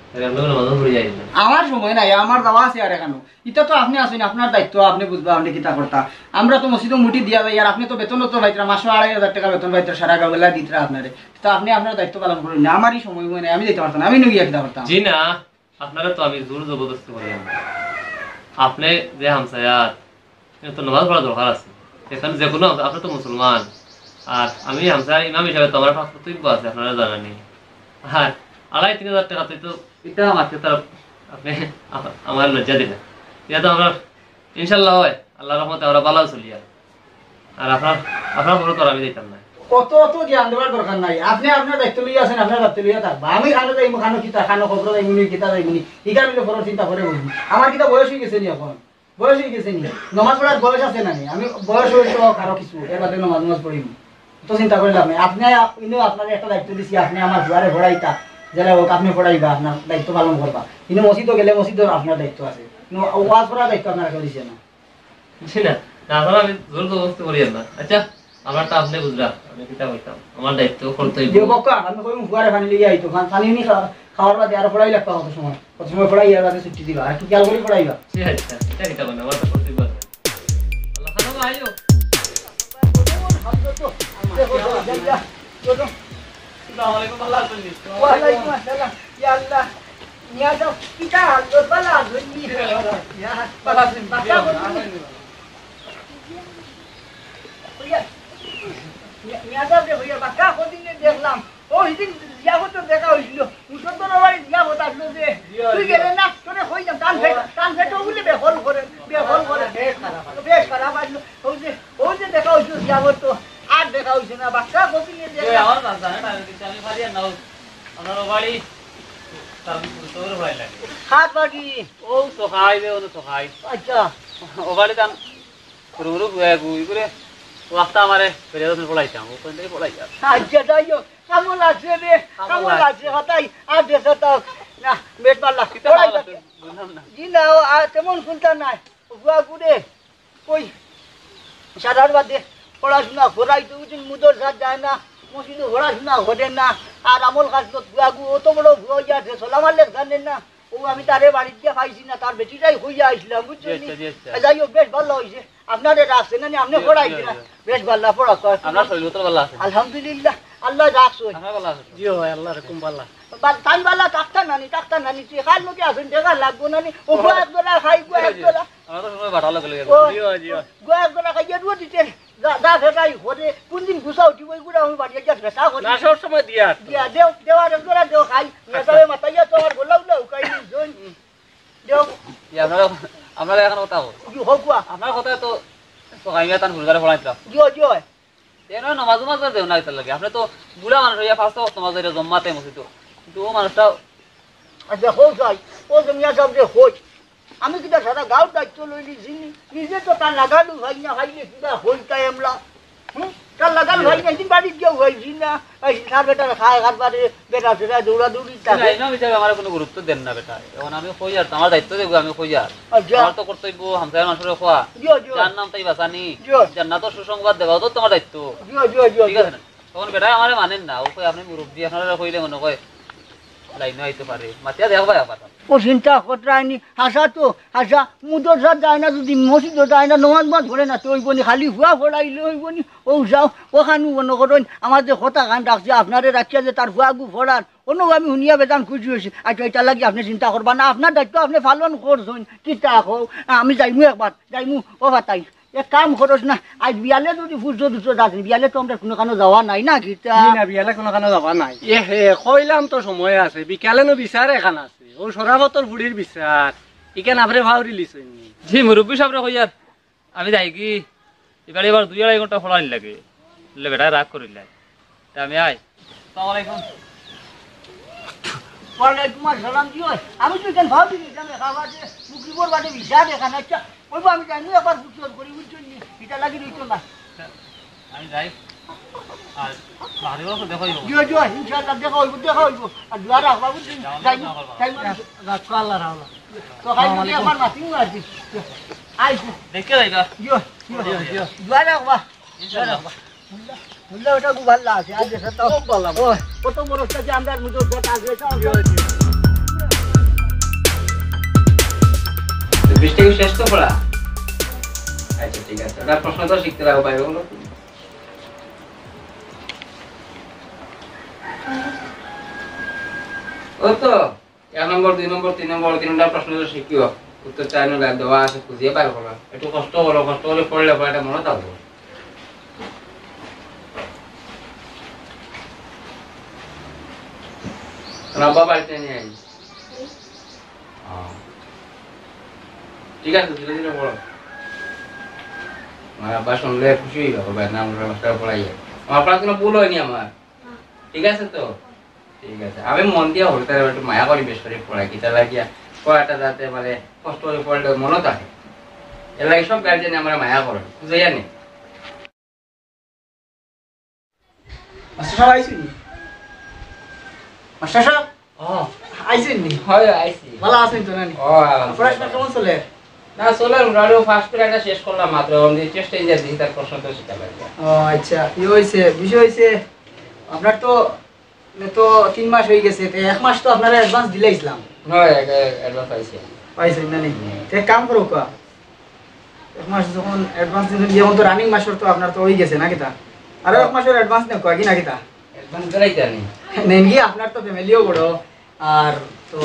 তাহলে আমরা নামাজও পড়ে যাই না। আমার সময় নাই, আমার যাওয়া আছে আর এখানো। ইটা তো আপনে আছইন, আপনার দায়িত্ব, আপনে বুঝবা, আপনে কিতা করতা। আমরা তো মসজিদো মুটি দিয়া যাই, আর আপনে তো বেতন তো পাইতরা, মাসো আড়াই হাজার টেকা বেতন পাইতরা, সারা গাওয়ালা দিতরা আপনারে। তো আপনে আপনার দায়িত্ব পালন করইন না, আমারই সময় হয় না, আমি যাইতে পারতাম না, আমি নু গিয়া কিতা করতাম? জি না, আপনারে তো আমি জোর জবরদস্তি করি না। আপনে যে হামসায়াত, এটা তো নামাজ পড়া দরকার আছে। এখানে যে কোনো, আপনে তো মুসলমান, আর আমি হামসায়া ইমাম হিসাবে তো আমার একটা কর্তব্য আছে, আপনারা জানেন নি। আর আড়াই তিন হাজার টেকা তো, তো এটা আমার ক্ষেত্রে আপনে আমা-, আমার লজ্জা দিলেন। এটা তো আমরা ইনশাল্লাহ হয়, আল্লাহর রহমতে আমরা ভালো চলি আর। আর আপনার, আপনার খরচ তো আর আমি দিতাম না। অত, অত জ্ঞান দেওয়ার দরকার নাই। আপনে আপনার দায়িত্ব লইয়া আছেন, আপনার দায়িত্ব লইয়া থাকবা। আমি খানো যাইমু, খানো কিতা, খানো কবরো যাইমু নি, কিতা যাইমু নি, ইটা আমি পরের চিন্তা পরে বুঝমু। আমার কিতা বয়স অইগেছে নি এখন? বয়স অইগেছে নি? নমাজ পড়ার বয়স আছে না নি? আমি বয়স অইলে তো আরো কিছু, এর বাদে নমাজ, নমাজ পড়িমু। অত চিন্তা করি লাভ নাই। আপনে, ইনো আপনারে একটা দায়িত্ব দিছি, আপনে আমার ফুয়ারে পড়াইতা, যেলা হোক আপনে পড়াইবা, আপনার দায়িত্ব পালন করবা। ইনো মসজিদো গেলে মসজিদর আপনার দায়িত্ব আছে, ইনো ওয়াজ করার দায়িত্ব আপনারে কেউ দিছে না। জি না, না, এখন আমি জোর জবরদস্তি করি না। আচ্ছা, আমারটা আপনে বুঝরা, আমি কিতা কইতাম, আমার দায়িত্ব কর্তব্য। যে বক্কা, আমি কইমু ফুয়ারে পানি লইয়া আইতো, পানি, পানি নি খাওয়া-, খাওয়ার বাদে আর পড়াই লাগতো কত সময়, কত সময় পড়াই আর বাদে ছুটি দিবা, আর একটু খেয়াল করি পড়াইবা। জি আচ্ছা, এটা কিতা মানে, আমার তো কর্তব্য আছে। আল্লাহ, খানা আইও। আসসালামু আলাইকুম, ভালা আছইন নি? ওয়ালাইকুম আসসালাম। ইয়া আল্লাহ। মিয়া সাব, কিতা হালত, ভালা আছইন নি? ইয়া, ভালা আছইন নি? বাক্কা কদিন, মিয়া, মিয়া সাব রে, ভাইয়া, বাক্কা কদিন দেখলাম। ও, হিদিন জিয়াফতর দেখা অইছিল। মুসলমানর বাড়ি জিয়াফত আসলো যে। জি, তুই জি। গেলে না, তোরে কইলাম, তান পেট, তান পেট ওগুলি বেহল করে, বেহল করে। পেট খারাপ। পেট খারাপ আসলো। ওই যে, ওই যে দেখা অইছিল জিয়াফত তো, আর দেখা অইছে না। বাক্কা কদিন এ এ, দেখলাম। আমার বাপ জানে না, কিন্তু আমি পারি আর না, ও, আমার ও বাড়ি, তার আমি পুরুষ ওরে ভাই লাগে। হাত বাকি। ও তো খাই রে, ও তো খাই। আচ্ছা। ও বাড়ি তান গরু গরু গুয়া গুই করে, ও আস্তা আমারে বেরিয়ে যাচ্ছেন পড়াইতাম, ও কোন থেকে পড়াইতাম। আচ্ছা, যাই হোক, কেমন আছে রে? কেমন কেমন আছে? আছে? হতাই, আর দেশে তো, না, বেশ ভালা। কিতা পড়াই ভালা থাকে। আছে? বুঝলাম না। জি না, ও, আর তেমন চিন্তা নাই। ও গুয়া গুড়ে, ওই, সারার বাদে পড়াশোনা করাই তো, উচিত মুদর সাথ যায় না, মসজিদে পড়াশোনা করে না, আর আমল কাজ তো গুয়া গু, অত বড় গুয়া হইয়া আছে, সালাম আলাইক জানে না। ও আমি তারে বাড়িত গিয়া পাইছি না, তার বেটিটাই কইয়া আইছিলাম, বুঝছো জি, নি? আচ্ছা, জি, আচ্ছা। যাই হোক, বেশ ভালা অইছে। আপনারে রাখছে না নি, আপনে জি, পড়াই জি, দিলা। জি। বেশ ভালা পড়া কয়। আপনার শরীর তো ভালা আছে? আলহামদুলিল্লাহ, আল্লায় রাখছে। আপনার ভালা আছে তো? জি অয়, আল্লাহ রকম ভালা। বা-, তাই ভালা থাকতা না নি, থাকতা না নি, তুই কার লগে আছেন, দেখা লাগবো না নি? ও জি। গুয়া এক দলা খাই, গুয়া জি, এক জি। দলা। আমরা তো সময় বাড়া লগে লগে ও, জি, জি। গুয়া এক দলা খাই, এর দিতে যা, যা, সেটাই ঘরে কোন দিন গুছা উঠিব, ওই গুড়া আমি বাড়িয়ে যা, সেটা করি। না, সব সময় দিয়া আর তো। দিয়া, দেও, দেওয়ার এক জোড়া দেও খাই। নিয়ে আচ্ছা। তবে মাথায় তো আমার গোলাউ লাউ খাই নি, জোন। হুম। দেও। ই, আপনারা, আপনারা এখন কথা হোক। কি হোক গুয়া? আপনার কথা তো, তো আমি তান গুরুদারে পড়াইতাম। জি, জি। এ নয়, নমাজ উমাজ দেও না, এটার লাগে। আপনি তো বুড়া মানুষ হইয়া পাঁচ ওয়াক্ত নামাজ হইলে জম্মাতে মসজিদ। কিন্তু ও মানুষটা আচ্ছা, হোক যাই, ও যে মিয়া সাহেব যে হোক, আমি কিতা সারা গাঁওর দায়িত্ব লইলি যিনি, নিজে তো তার লাগালু ভাই না, ভাইলে কিবা হইতা এমলা। হুম? তার লাগালু ভাই না, একদিন বাড়িত গিয়া হইছি না, এই সার বেটার খায়, খার বারে বেটা সেটা দৌড়াদৌড়ি থাকে। না, ইমাম হিসাবে আমার কোনো গুরুত্ব দেন না বেটা। এখন আমি কই আর, আমার দায়িত্ব দেখবো, আমি কই আর। আচ্ছা। আমার তো কর্তব্য, হামসায় মানুষের খোয়া। জিও, জিও। যার নাম তাই বাঁচানি, জিও। জান্নাতর সুসংবাদ দেওয়া, তো তোমার দায়িত্ব। জিও, জিও, জিও, ঠিক আছে জিও। না? তখন বেটায় আমারে মানেন না, ও কয়, "আপনি মুরব্বি, আপনারা কইলে মনে কয় লাইনও আইতে পারে।" মাতিয়া দেখো ভাই আবার। ও চিন্তা করতে আইনি, হাসা তো, হাসা, মুদরসা যায় না, যদি মসজিদও যায় না, নমাজ মাজ পড়ে না, তো ওই বনি খালি ফুয়া পড়াইলে ওই বনি, ও যাও, ওখানে মনে করইন, আমার যে কথা খান রাখছে, আপনারে রাখিয়া যে তার ফুয়া গু পড়ার, অন্য আমি শুনিয়া বেজান খুশি হয়েছি। আচ্ছা, এটা লাগি আপনি চিন্তা করবা না, আপনার দায়িত্ব আপনি পালন করছেন, কিতা কও, আমি যাইমু একবার, যাইমু, ও ফাতাই। এক কাম করস না, আজ বিয়ালে যদি ফুরসত দুটো যাস, বিয়ালে তো আমরা কোনো কানো যাওয়া নাই না, কিতা? জি না, বিয়ালে কোনো কানো যাওয়া নাই। এ হে, কইলাম তো সময় আছে, বিকালে নো বিচার এখান আছে। ও শরাফতর ফুড়ির বিচার, ইখান আপনি ফাউরি লিছইন নি। জি, মুরব্বি সাহেবরে কইয়ার, আমি যাই কি, এবারে এবার দুই আড়াই ঘন্টা পড়ানি লাগে, বুলে বেটায় রাগ করিলাই। তে আমি আই। আসসালামু আলাইকুম। ওয়ালাইকুম আসসালাম, জি অয়। আমি তো এখান ভাবি নিতাম, একা বাদে মুকিবর বাদে ভিসা দেখা না, আচ্ছা, ওই আমি জানি একবার ফুটবল করি, বুঝছেন নি? এটা লাগি রইতো না। আমি যাই। আর বাড়ির বউর তো দেখা অইবো। জি অয়, জি অয়, ইনশাআল্লাহ দেখা অইবো, দেখা অইবো। আর দোয়া রাখবা, বুঝছেন? যাও, যাই, যাও, যাও। যাই, যাও। রাখো, আল্লাহ রাখো। তো খাই আসসালামু যদি আলাইকুম। আমার মাতিও আর কি। আইসু। দেখে যাইবা। জি অয়, জি অয়। জি অয়, জি অয়। দোয়া রাখবা। ইনশাআল্লাহ। মুল্লা, মুল্লা ওটা খুব ভালো আছে। আর যেটা তো খুব ভালো। ও, কত বড় একটা যে আমরা মুজো ঘট আছে, এটা আমরা তো বিশ টাকা শেষ তো পড়া। আচ্ছা, ঠিক আছে। ওটা প্রশ্ন তো শিখতে লাগো, বাইরে বলো। ও তো। এক নম্বর, দুই নম্বর, তিন নম্বর, তিনটা প্রশ্ন তো শিখিও। উত্তর চার নম্বর দেওয়া আছে, খুঁজিয়ে বার করো। একটু কষ্ট করো, কষ্ট করে পড়লে পরে এটা মনে থাকবো। রাব্বা বাড়িতে নিয়ে আই। ও। ঠিক আছে, ধীরে ধীরে পড়ো। আমার আব্বা শুনলে খুশি হইবা, কইবা, "না, আমরা মাস্টার পড়াইয়া।" আমার পড়াশোনা ভুল হয়নি আমার, ঠিক আছে তো? ঠিক আছে, আমি মন দিয়া পড়ি, তারে একটু মায়া করি, বেশ করি পড়াই, কিতা লাগিয়া পড়াটা যাতে মানে কষ্ট করে পড়লে মনে থাকে, এর লাগি সব গার্জিয়ান আমরা মায়া করে, বুঝাইয়া নি। মাস্টার সাহেব আইছেন নি? মাস্টার সাহেব? ও। আইছেন নি? হয়, আইছি। ভালা আছেন তো নানি? ও, আলহামদুলিল্লাহ। পড়াশোনা কেমন চলে? না, চলে, মোটামুটি ফার্স্ট পিরিয়ডটা শেষ করলাম মাত্র, এখন যে টেস্ট এই যে দিছি, তার প্রশ্ন তো শিখা লাগবে। ও আচ্ছা, ইয়ে হইছে, বিষয় হইছে, আপনার তো, মানে তো তিন মাস হয়ে গেছে, তো এক মাস তো আপনারা অ্যাডভান্স দিলাইছিলাম। হয়, এক, এক অ্যাডভান্স পাইছি। পাইছেন না নি? হুম। তো এক কাম করো কা, এক মাস যখন অ্যাডভান্স দিলেন, এখন তো রানিং মাসের তো আপনার তো হয়ে গেছে না কিতা? আরো এক মাসের অ্যাডভান্স নেও কা কি না কিতা? অ্যাডভান্স দিলাই জানি। নেন কি, আপনার তো ফ্যামিলিও বড়, আর তো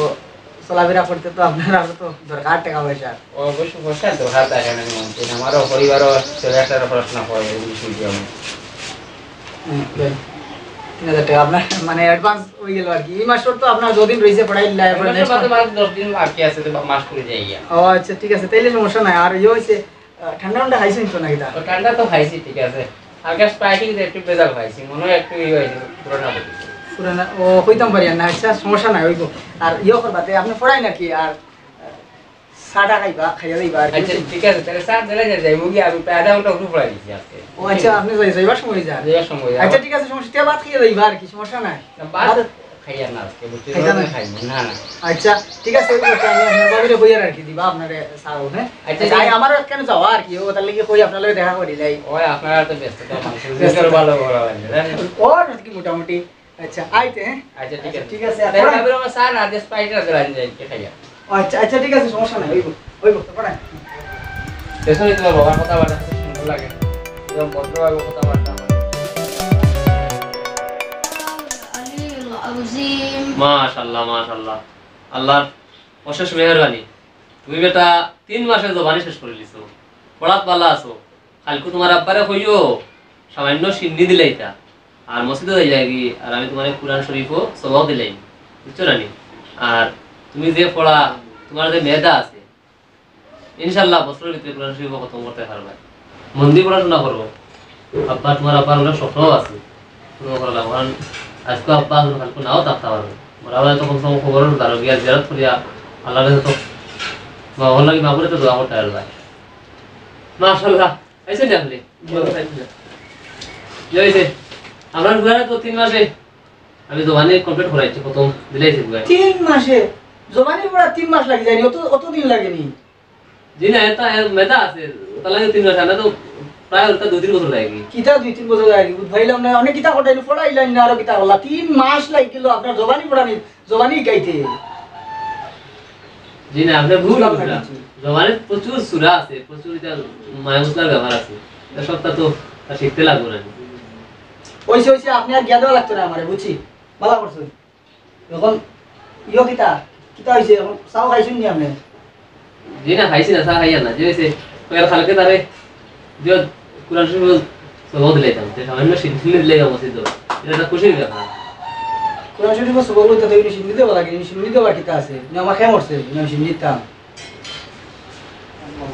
চলাফেরা করতে তো আপনার আরো তো দরকার টাকা পয়সা। অবশ্য পয়সা দরকার থাকে না, মন চায় না। আমারও পরিবারও ছেলে একটা পড়াশোনা করে, ইংলিশ মিডিয়ামে। হুম, দেন। তিন হাজার টাকা আপনার মানে অ্যাডভান্স হয়ে গেল আর কি। এই মাসের তো আপনার যদিন রয়েছে পড়াই দিলা, এবার অবশ্য নেক্সট মাসে মাস দশ দিন বাকি আছে, তো মাস করে যাই গিয়া। ও আচ্ছা, ঠিক আছে, তাইলে সমস্যা নাই। আর ইয়ে হইছে, আহ, ঠান্ডা ঠান্ডা খাইছেন তো নাকি তা? ও, ঠান্ডা তো খাইছি, ঠিক আছে। হালকা স্প্রাইট কিন্তু একটু বেজাল খাইছি, মনে হয় একটু ইয়ে হয়েছে, পুরানা বডি। পুরানা, ও, কইতাম পারি আর না। আচ্ছা, সমস্যা নাই, ওই গো। আর ইয়ে করবা, তে আপনি পড়াই নাকি? আর, আহ, চাটা খাইবা, খাইয়া যাইবা আর কি। আচ্ছা, ঠিক আছে, তাহলে চা দিলে যে যাইবো গিয়া, আমি প্রায় আধা ঘন্টা উপরে পড়াই দিছি আজকে। ও আচ্ছা, আপনি যাই-, যাইবার সময় যান। যাইবার সময় যান। আচ্ছা, ঠিক আছে, সমস্যা, তে ভাত খাইয়া যাইবা আর কি, সমস্যা নাই। না, ভাত ভাত খাইয়া না আজকে, বুঝছি, খাইতা না? খাইবো না, না। আচ্ছা, ঠিক আছে, ওই কথা আমি আপনার ভাবিরে কইয়ার আর কি দিবা, আপনারে চা, হ্যাঁ? আচ্ছা, আচ্ছা, ঠিক আছে। আমারও কেন যাওয়া আর কি, ও তার লাগি কই আপনার লগে দেখা করি যাই। ওই আপনারা তো ব্যস্ত, তো মানুষ ব্যস্ত। নিজের ভালো করা লাগে, জানেন? ও আর কি মোটামুটি। আচ্ছা, আইতে, হ্যাঁ? আচ্ছা, ঠিক আচ্ছা, আছে। ঠিক আছে, তাহলে আপনারা ভাবির আমার চা না, আগে স্প্রাইট আছে, রাজি যাই, কে খাইয়া। আচ্ছা, আচ্ছা, ঠিক আছে, সমস্যা নাই, ওইব, ওইব, তো পড়ায়। পেছনে তোমার বাবার কথাবার্তা খুব সুন্দর লাগে, একদম ভদ্রভাবে কথাবার্তা বলে। মাশাআল্লাহ, মাশাআল্লাহ, আল্লাহর অশেষ মেহেরবানি। তুমি বেটা তিন মাসে জবানি শেষ করে দিছো, পড়াত ভালা আছো। কাইলকু তোমার আব্বারে কইও, সামান্য সিন্নি দিলাইতা, আর মসজিদও যাইলাগি, আর আমি তোমারে কুরআন শরীফও সবক দিলাই, বুঝছো না নি? আর তুমি যে পড়া, তোমার যে মেধা আছে, ইনশাআল্লাহ বছরের ভিতরে কুরআন শরীফও খতম করতে পারবা। মন দি পড়াশোনা করো। আব্বা, তোমার আব্বার অনেক স্বপ্ন আছে। কোনো করা লাগবো, কারণ আজকে আব্বা আছে, কাইলকু নাও থাকতে পারবো। বরাবর তো কমসে কম খবর দাঁড়ো গিয়া জিয়ারত করিয়া আল্লাহর কাছে তো মা বাবার লাগি, মা বাবারে তো দোয়া করতে পারবা। মাশাআল্লাহ, আইছেন নি আপনি? জি। ভালো থাকবেন। জি, হইছে। আপনার ফুয়ারে তো তিন মাসে আমি জবানি কমপ্লিট করাইছি, প্রথম দিলাইছি ফুয়ায়। তিন মাসে? জবানি পড়া তিন মাস লাগি যায়নি, অত, অত দিন লাগেনি। জি না, এটা এর মেধা আছে, ওটা লাগে তিন মাস, আমরা তো প্রায় ওটা দুই তিন বছর লাগে। কিতা দুই তিন বছর লাগে? বুঝ পাইলাম না, আপনি কিতা কটাই পড়াইলেন না, আরো কিতা করলা? তিন মাস লাগি গেল আপনার জবানি পড়ানি, জবানি গাইতে। জি না, আপনি ভুল বুঝলাম না বুঝলা। কিছু। জবানির প্রচুর সূরা আছে, প্রচুর এটা মায়া মশলার ব্যাপার আছে। এটা সবটা তো আর শিখতে লাগবো না। ওইসে, ওইসে, আপনি আর গিয়া দেওয়া লাগতো না আমারে, বুঝছি। ভালো করছেন। এখন ইয়ো কিতা, কিতা হইছে? এখন চাও খাইছেন নি আপনি? জি না, খাইছি না, চা খাইয়া না। যে হইছে, ওই আর কালকে তারে যে কুরআন শরীফ সবক দিলাইতাম, তে সামান্য সিন্নি দিলে মসজিদ। এটা একটা খুশির ব্যাপার। কুরআন শরীফ সবক বলতে তো এমনি সিন্নি দেওয়া লাগে, এমনি সিন্নি দেওয়া কিতা আছে? না, আমার খেয়ে মরছে, আমি সিন্নি দিতাম।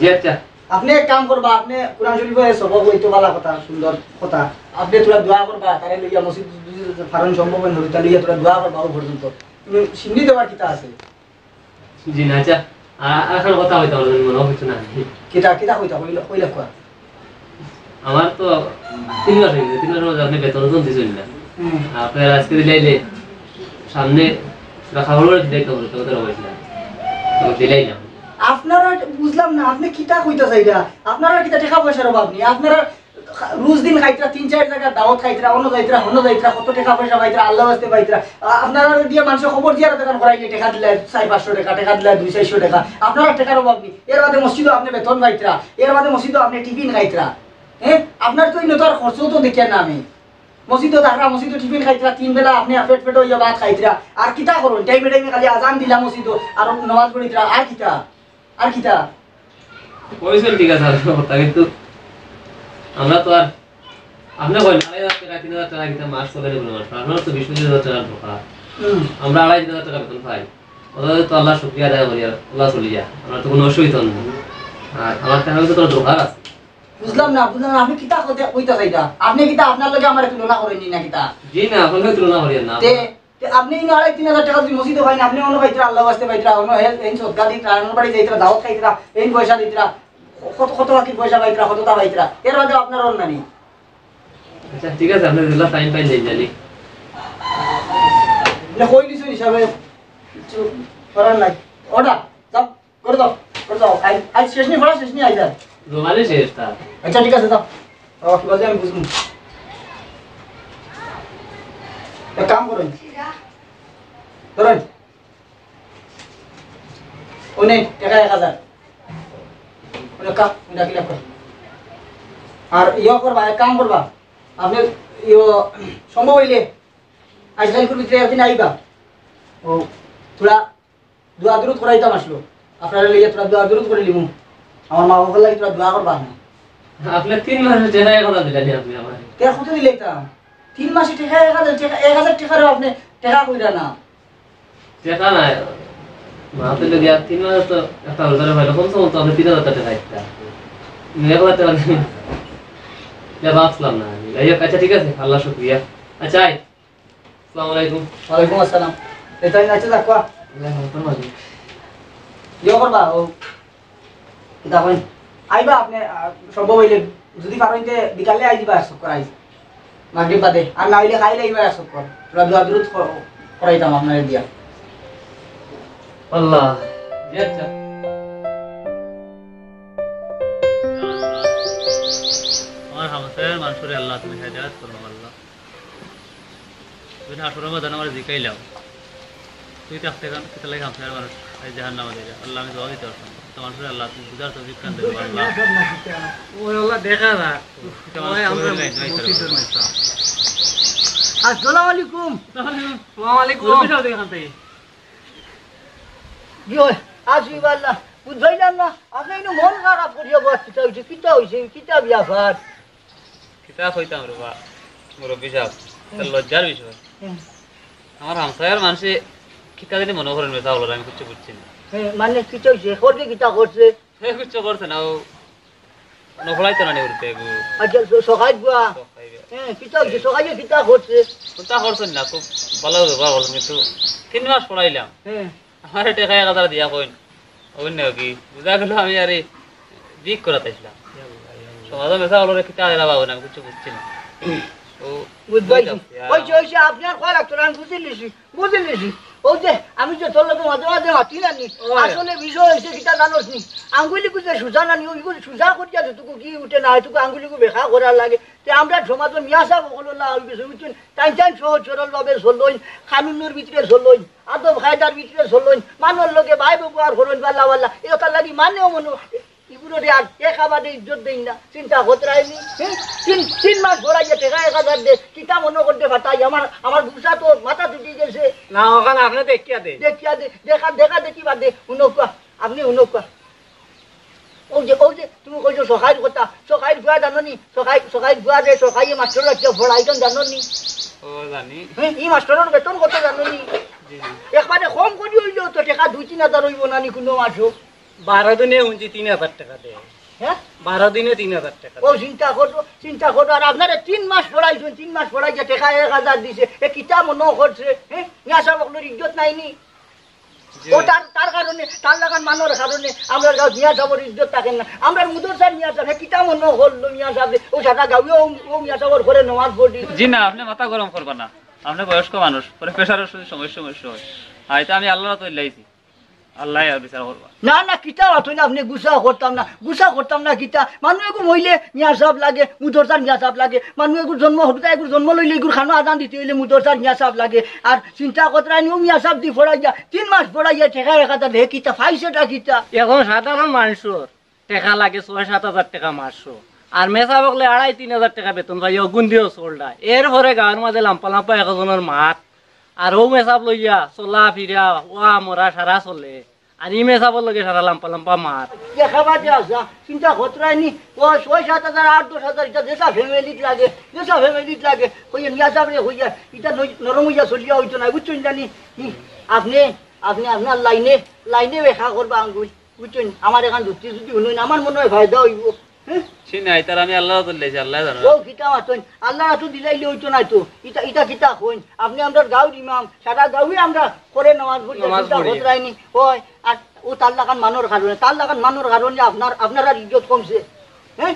জি আচ্ছা। আপনি এক কাম করবা, আপনি কুরআন শরীফের সবক লইতো ভালা কথা, সুন্দর কথা। আপনি তোরা দোয়া করবা, তারে লইয়া মসজিদ যদি ফারন সম্ভব হয়, নবীতা লইয়া তোরা দোয়া করবা ও পর্যন্ত। তুমি সিন্নি দেওয়ার কিতা আছে? জি না, আচ্ছা। আর, আর এখন কথা হইতে পারবেন মনে হচ্ছে না। কিতা, কিতা কইতা, কইলা, কইলা কয়া। আমার তো তিন মাস হয়ে গেছে, তিন মাসের মধ্যে আপনি বেতন তো দিচ্ছেন না। হুম। আপনার আজকে দিলাইলে সামনে রাখা হলো, দিলাই তো হলো, তো কথা বলছিলাম। তো দিলাই না। আপনারা বুঝলাম না, আপনি কিতা কইতা চাইরা? আপনারা কিতা টেকা পয়সার অভাব নি? আপনারা রোজ দিন খাইতরা, তিন চার জায়গা দাওয়াত খাইতরা, অন্য যাইতরা, হন্য যাইতরা, কত টেকা পয়সা পাইতরা, আল্লাহ বাস্তে পাইতরা। আ-, আপনারা দিয়া মানুষের খবর দিয়া দোকান করাইলে টেকা দিলে চার পাঁচশো টেকা, টেকা দিলে দুই চারশো টেকা। আপনারা টেকার অভাব নি। এর বাদে মসজিদও আপনি বেতন পাইতরা, এর বাদে মসজিদও আপনি টিফিন খাইতরা। হ্যাঁ, আপনার তো এই নতুন আর খরচও তো দেখিয়ার না আমি। মসজিদও তাহারা মসজিদও টিফিন খাইতরা, তিন বেলা আপনি পেট পেট হইয়া ভাত খাইতরা। আর কিতা করুন? টাইমে টাইমে খালি আজান দিলা মসজিদও, আর নামাজ পড়িতরা, আর কিতা? আর কিতা? কইছেন ঠিক আছে, আপনার কথা, কিন্তু আমরা তো আর, আপনি কইন, আড়াই হাজার টাকা, তিন হাজার টাকা কিতা মাস চলে রে কোনো মাস? আপনার তো বিশ পঁচিশ হাজার টাকার দরকার। হুম। আমরা আড়াই তিন হাজার টাকা বেতন পাই। ওটা তো আল্লাহর শুকরিয়া আদায় করি, আর আল্লাহ চলি যায়। আমরা তো কোনো অসুবিধা নেই। আর আমার টাকা তো তোর দরকার আছে। বুঝলাম না, বুঝলাম না, আপনে কিতা কইতা, কইতা চাইরা? আপনে কিতা আপনার লগে আমারে তুলনা করইন নি না কিতা? জি না, আপনার লগে তুলনা করিয়ার না। তে, তে আপনে ইনো আড়াই তিন হাজার টেকা যুদি মসজিদো পাইন, আপনে অনো পাইতরা, আল্লাহর ওয়াস্তে পাইতরা, অনো হে-, এইন সদকা দিতরা, অনো বাড়ি যাইতরা, দাওয়াত খাইতরা, এইন পয়সা দিতরা, কত, কত বাকি পয়সা পাইতরা, কততা পাইতরা, এর বাদে আপনার অর নানি। আচ্ছা, ঠিক আছে, আপনে যেলা টাইম পাইন যাইন জানি। আপনে কই দিছইন হিসাবে, কিছু করার নাই। অর্ডার, যাও। করে দাও, করে দাও। আজ, আজ শেষ নি, পড়া শেষ নি, আজ আর। জমানি শেষ তার। আচ্ছা, ঠিক আছে, দাও। ও, কি বলছে আমি বুঝবো। এক কাম করুন। ধরেন। ওই নেই, টাকা এক হাজার। ওই কা-, ওই ডাকি রাখো। আর ইয়ে করবা, এক কাম করবা। আপনে ইয়ে সম্ভব হইলে আজ কালকুর ভিতরে একদিন আইবা। ও, থুড়া দোয়া দুরুদ করাইতাম আসলো। আপনারে লইয়া থুড়া দোয়া দুরুদ করিলিমু। আমার মা বাবার লাগি থুড়া দোয়া করবা না। আপনে তিন মাসে টেকা এক হাজার দিলা নি আপনে আমারে? টেকা কত দিলাইতাম? তিন মাসে টেকা এক হাজার, টেকা এক হাজার টেকারও আপনে টেকা কইরা না। টেকা নাই। মা তো লগে আর তিন মাসে তো একটা হাজার পাইলো, কমসে কম তো আপনে তিন হাজার টেকা দিতা। এক হাজার টেকা দিন। ইটা ভাবছিলাম না আমি। যাই হোক, আচ্ছা ঠিক আছে, আল্লাহ শুক্রিয়া। আচ্ছা, আয়। আসসালামু আলাইকুম। ওয়ালাইকুম আসসালাম। এ তাই নাচে যাক, কোয়া। ওয়ালাইকুম আসসালাম। ইয়ে করবা, ও, কিতা কইন? আইবা আপনে, আ, সম্ভব হইলে, যদি পারইন তে বিকালে আই দিবা এক চক্কর আইজ। মাগরিব বাদে। আর না হইলে খাইলে আইবা এক চক্কর। থুড়া দোয়া দুরুদ কর-, করাইতাম আপনারে দিয়া। আল্লাহ। জি আচ্ছা। আমার হামসায়ার মানুষরে আল্লাহ তুমি হেদায়েত করো আল্লাহ। তুমি হাসরের ময়দানে আমারে জিকাইলাও, তুই থাকতে কেন, কিতা লাগি হামসায়ার মানুষ এই জাহান্নামে দিলে? আল্লাহ, আমি জবাব দিতে পারতাম না। তো মানুষের আল্লাহ, তুমি বুঝার তৌফিক দান করো, আল্লাহ। ওই আল্লাহ দেখা যাক। কিতা মানুষ ওই আমরা করে দিলে, এই মসজিদের তারা। নেতা। আসসালামু আলাইকুম। আসসালামু আলাইকুম। ওয়ালাইকুম। মুরব্বি সাহেব এখান থেকে। জি, ওই, আসি বা আল্লাহ। বুঝাইলাম না, আপনে কিন্তু মন খারাপ করিয়া বসতে চাইছে, কিতা হইছে, কিতা ব্যাপার? কিতা কইতাম রে বা, মুরব্বি সাহেব, এটা হুম। লজ্জার বিষয়। হুম। আমার হামসায়ার মানুষে কিতা জানি মনে করেন মেসাব অকলরে, আমি কিচ্ছু বুঝছি না। হ্যাঁ, মানে কিতা হইছে? করবে কিতা করছে? হে কিচ্ছু করছে না, ও নফলাইতো না নি উঠতে গো। আচ্ছা, স-, সকাল বুয়া। সকাল বুয়া। হ্যাঁ, কিতা হইছে? সকালে কিতা করছে? কিতা করছে না, খুব ভালা ব্যবহার করছে, কিন্তু তিন মাস পড়াইলাম। হ্যাঁ। আমারে টেকা এক হাজার দিয়া কইন, অইন্য কি? বুঝা গেল আমি আরে জিক করাত আইছলাম। সমাজর মেসাব অকলরে কিতা দিলা বাবু না, আমি কিচ্ছু বুঝছি না। ও বুঝবাই ওই কি? যাচ্ছে, আর ওইছে, ওইছে, আপনে আর কওয়া লাগতো না, আমি বুঝিলিছি, বুঝিলিছি। ওই যে, আমি যে তোর লগে মাঝে মাঝে মাতি না নি, ওই। আসলে বিষয় হইছে কিতা জানোস নি? আঙ্গুলিগু যে সুজা না নি, ওইগু সুজা করিয়া যেটুকু কি উঠে না, এটুকু আঙ্গুলিগু বেকা করার লাগে। তে আমরা সমাজর মিয়া সাব অকলর লাগি অইগেছে, বুঝছইন? তাইন তাইন সহজ সরল ভাবে চলইন, কানুনর ভিতরে চলইন, আদব কায়দার ভিতরে চলইন, মানুষর লগে বায় ব্যবহার করইন, বাল্লা বাল্লা। এটার লাগি মানেও মনে ইগুলোরে আর টেকা বাদে ইজ্জত দেইন না, চিন্তা করতে রাইনি। হ্যাঁ? তিন, তিন মাস পড়াইয়া টেকা এক হাজার দে, কিতা মনে করতে পারতাই? আমার, আমার গুছা তো মাথা তুটি গেছে। না, ওখানে আপনি দেখিয়া দে। দেখিয়া দে, দেখা, দেখা দেখি বাদে, হুনউক্কা, আপনে হুনউক্কা। ওই যে, ওই যে, তুমি কইছো সকাইর কথা, সকাইর বুয়া জানো নি? সকাই, সকাইর বুয়া যে, সকাইয়ে মাস্টর রাখিয়া পড়াইতন জানো নি? ও, জানি। হ্যাঁ, ই মাস্টরর বেতন কত জানো নি? জি, জি। একবারে কম করি অইলেও তো টেকা দুই তিন হাজার অইবো না নি কুনু মাসো? বারো দিনে হুনছি তিন হাজার টেকা দেয়। হ্যাঁ? বারো দিনে তিন হাজার টেকা ও দেয়। চিন্তা করো, চিন্তা করো। আর আপনারে তিন মাস পড়াইছইন, তিন মাস পড়াইয়া টেকা এক হাজার দিছে। এ কিতা মনো করছে? হ্যাঁ? মিয়া সাব অকলর ইজ্জত নাই নি? জি। ও তার, তার কারণে, তার লাখান মানুষর কারণে আমরার গাঁওত মিয়া সাবর ইজ্জত থাকে না। আমরার মুদরসার মিয়া সাব, হে কিতা মনো করলো মিয়া সাব, ও সারা গাঁওয়ে ও, ও মিয়া সাবর ঘরে নমাজ পড়ি। জি না, আপনে মাথা গরম করবা না। আপনে বয়স্ক মানুষ, পরে প্রেশারর সমস্যা, সমস্যা হয়। আর ইতা আমি আল্লাহর তো ইল্লাইছি। আল্লায় আর বিচার করবা। না, না, কিতা অইতো না, আপনে গুছা করতাম না, গুছা করতাম না কিতা। মানুষ এগু মইলে মিয়া সাব লাগে, মুদরসার মিয়া সাব লাগে। মানুষ এগুর জন্ম, হুরুতা এগুর জন্ম লইলে এগুর খানো আজান দিতে অইলে মুদরসার মিয়া সাব লাগে। আর চিন্তা করতে রাইনি ও মিয়া সাব দি পড়াইয়া, তিন মাস পড়াইয়া টেকা এক হাজার হে কিতা, পাইছেটা কিতা? এখন সাধারণ মানুষর টেকা লাগে ছয় সাত হাজার টেকা মাসো। আর মেসাব অকলে আড়াই তিন হাজার টেকা বেতন পাইয়া অগুন দিও চলরা। এরপরে গাঁওর মাঝে লাম্পা লাম্পা একজনর মাত। আর ও মেসাব লইয়া চলা ফিরা, ওয়া মরা সারা চলে। আর ই মেসাবর লগে সারা লাম্পা লাম্পা মাত। দেখা বাদে আসা, চিন্তা করতে রাইনি। ও ছয় সাত হাজার, আট দশ হাজার, ইটা যেসা ফ্যামিলিত লাগে, যেসা ফ্যামিলিত লাগে। কইয়া মিয়া সাবরে কইয়া, ইটা নই-, নরম অইয়া চলিয়া অইতো না, বুঝছইন জানি? হুম, আপনে, আপনে আপনার লাইনে, লাইনে বেকা করবা আঙ্গুল। বুঝছইন? আমার এখান যুক্তি যুক্তি হুনইন, আমার মনে হয় ফায়দা অইবো। জি না, ইতার আমি আল্লাহর হাতো দিলাইছি, আল্লায় জানে। ও কিতা মাতইন, আল্লাহর হাতো দিলাইলে অইতো নায় তো। ইতা, ইতা কিতা কইন? আপনে আমরার গাউর ইমাম, সারা গাউয়ে আমরা করে নামাজ পড়ি, নমাজ চিন্তা পড়ি। করতরায়নি। অয়, আর অউ তার লাখান মানুর কারণে, তার লাখান মানুর কারণে আপনার, আপনারার ইজ্জত কমছে। হে?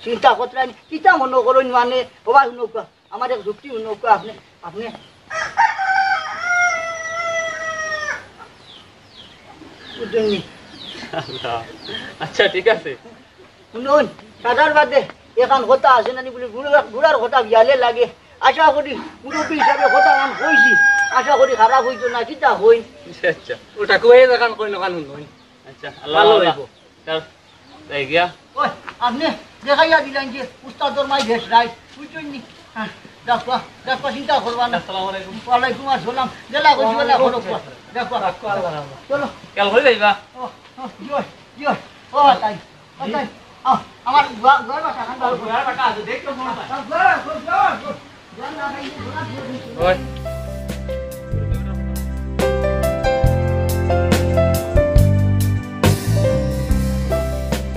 চিন্তা করতরায়নি। কিতা মনো করইন মানে, ও ভাই হুনউক্কা, আমার এক যুক্তি হুনউক্কা, আপনে, আপনে বুঝছইন নি? আচ্ছা, ঠিক আছে। হুনইন, সারার বাদে এখান কথা আছে নানি বুলি, বুড়া-, বুড়ার কথা বিয়ালে লাগে। আশা করি মুরব্বি হিসাবে কথাখান কইছি, আশা করি খারাপ অইতো না, কিতা কইন? আচ্ছা, আচ্ছা। ওটা কইয়া দেখান, কইন ওখান হুনইন। আচ্ছা, আল্লাহ ভালো ভালো। অইবো। চল, যাই গিয়া। ওই, আপনে দেখাইয়া দিলেন যে উস্তাদর মাই বেশ রাইট, বুঝছইন নি? হ্যাঁ, দেখবা, দেখবা, চিন্তা করবা না। আসসালামু আলাইকুম। ওয়ালাইকুম আসসালাম। যেলা কইছি, ওলা করো, দেখবা। রাখো, আল্লাহ রাখো। চলো। খেয়াল করে যাইবা। ও, ও, জি, জি, ও, তাই, ও, তাই। আও, আমার ঘর, ঘর বাসা, আমার ঘর। ঘর বাসা আছে, দেখো মনে হয়। ঘর, ঘর, ঘর, ঘর। ওই।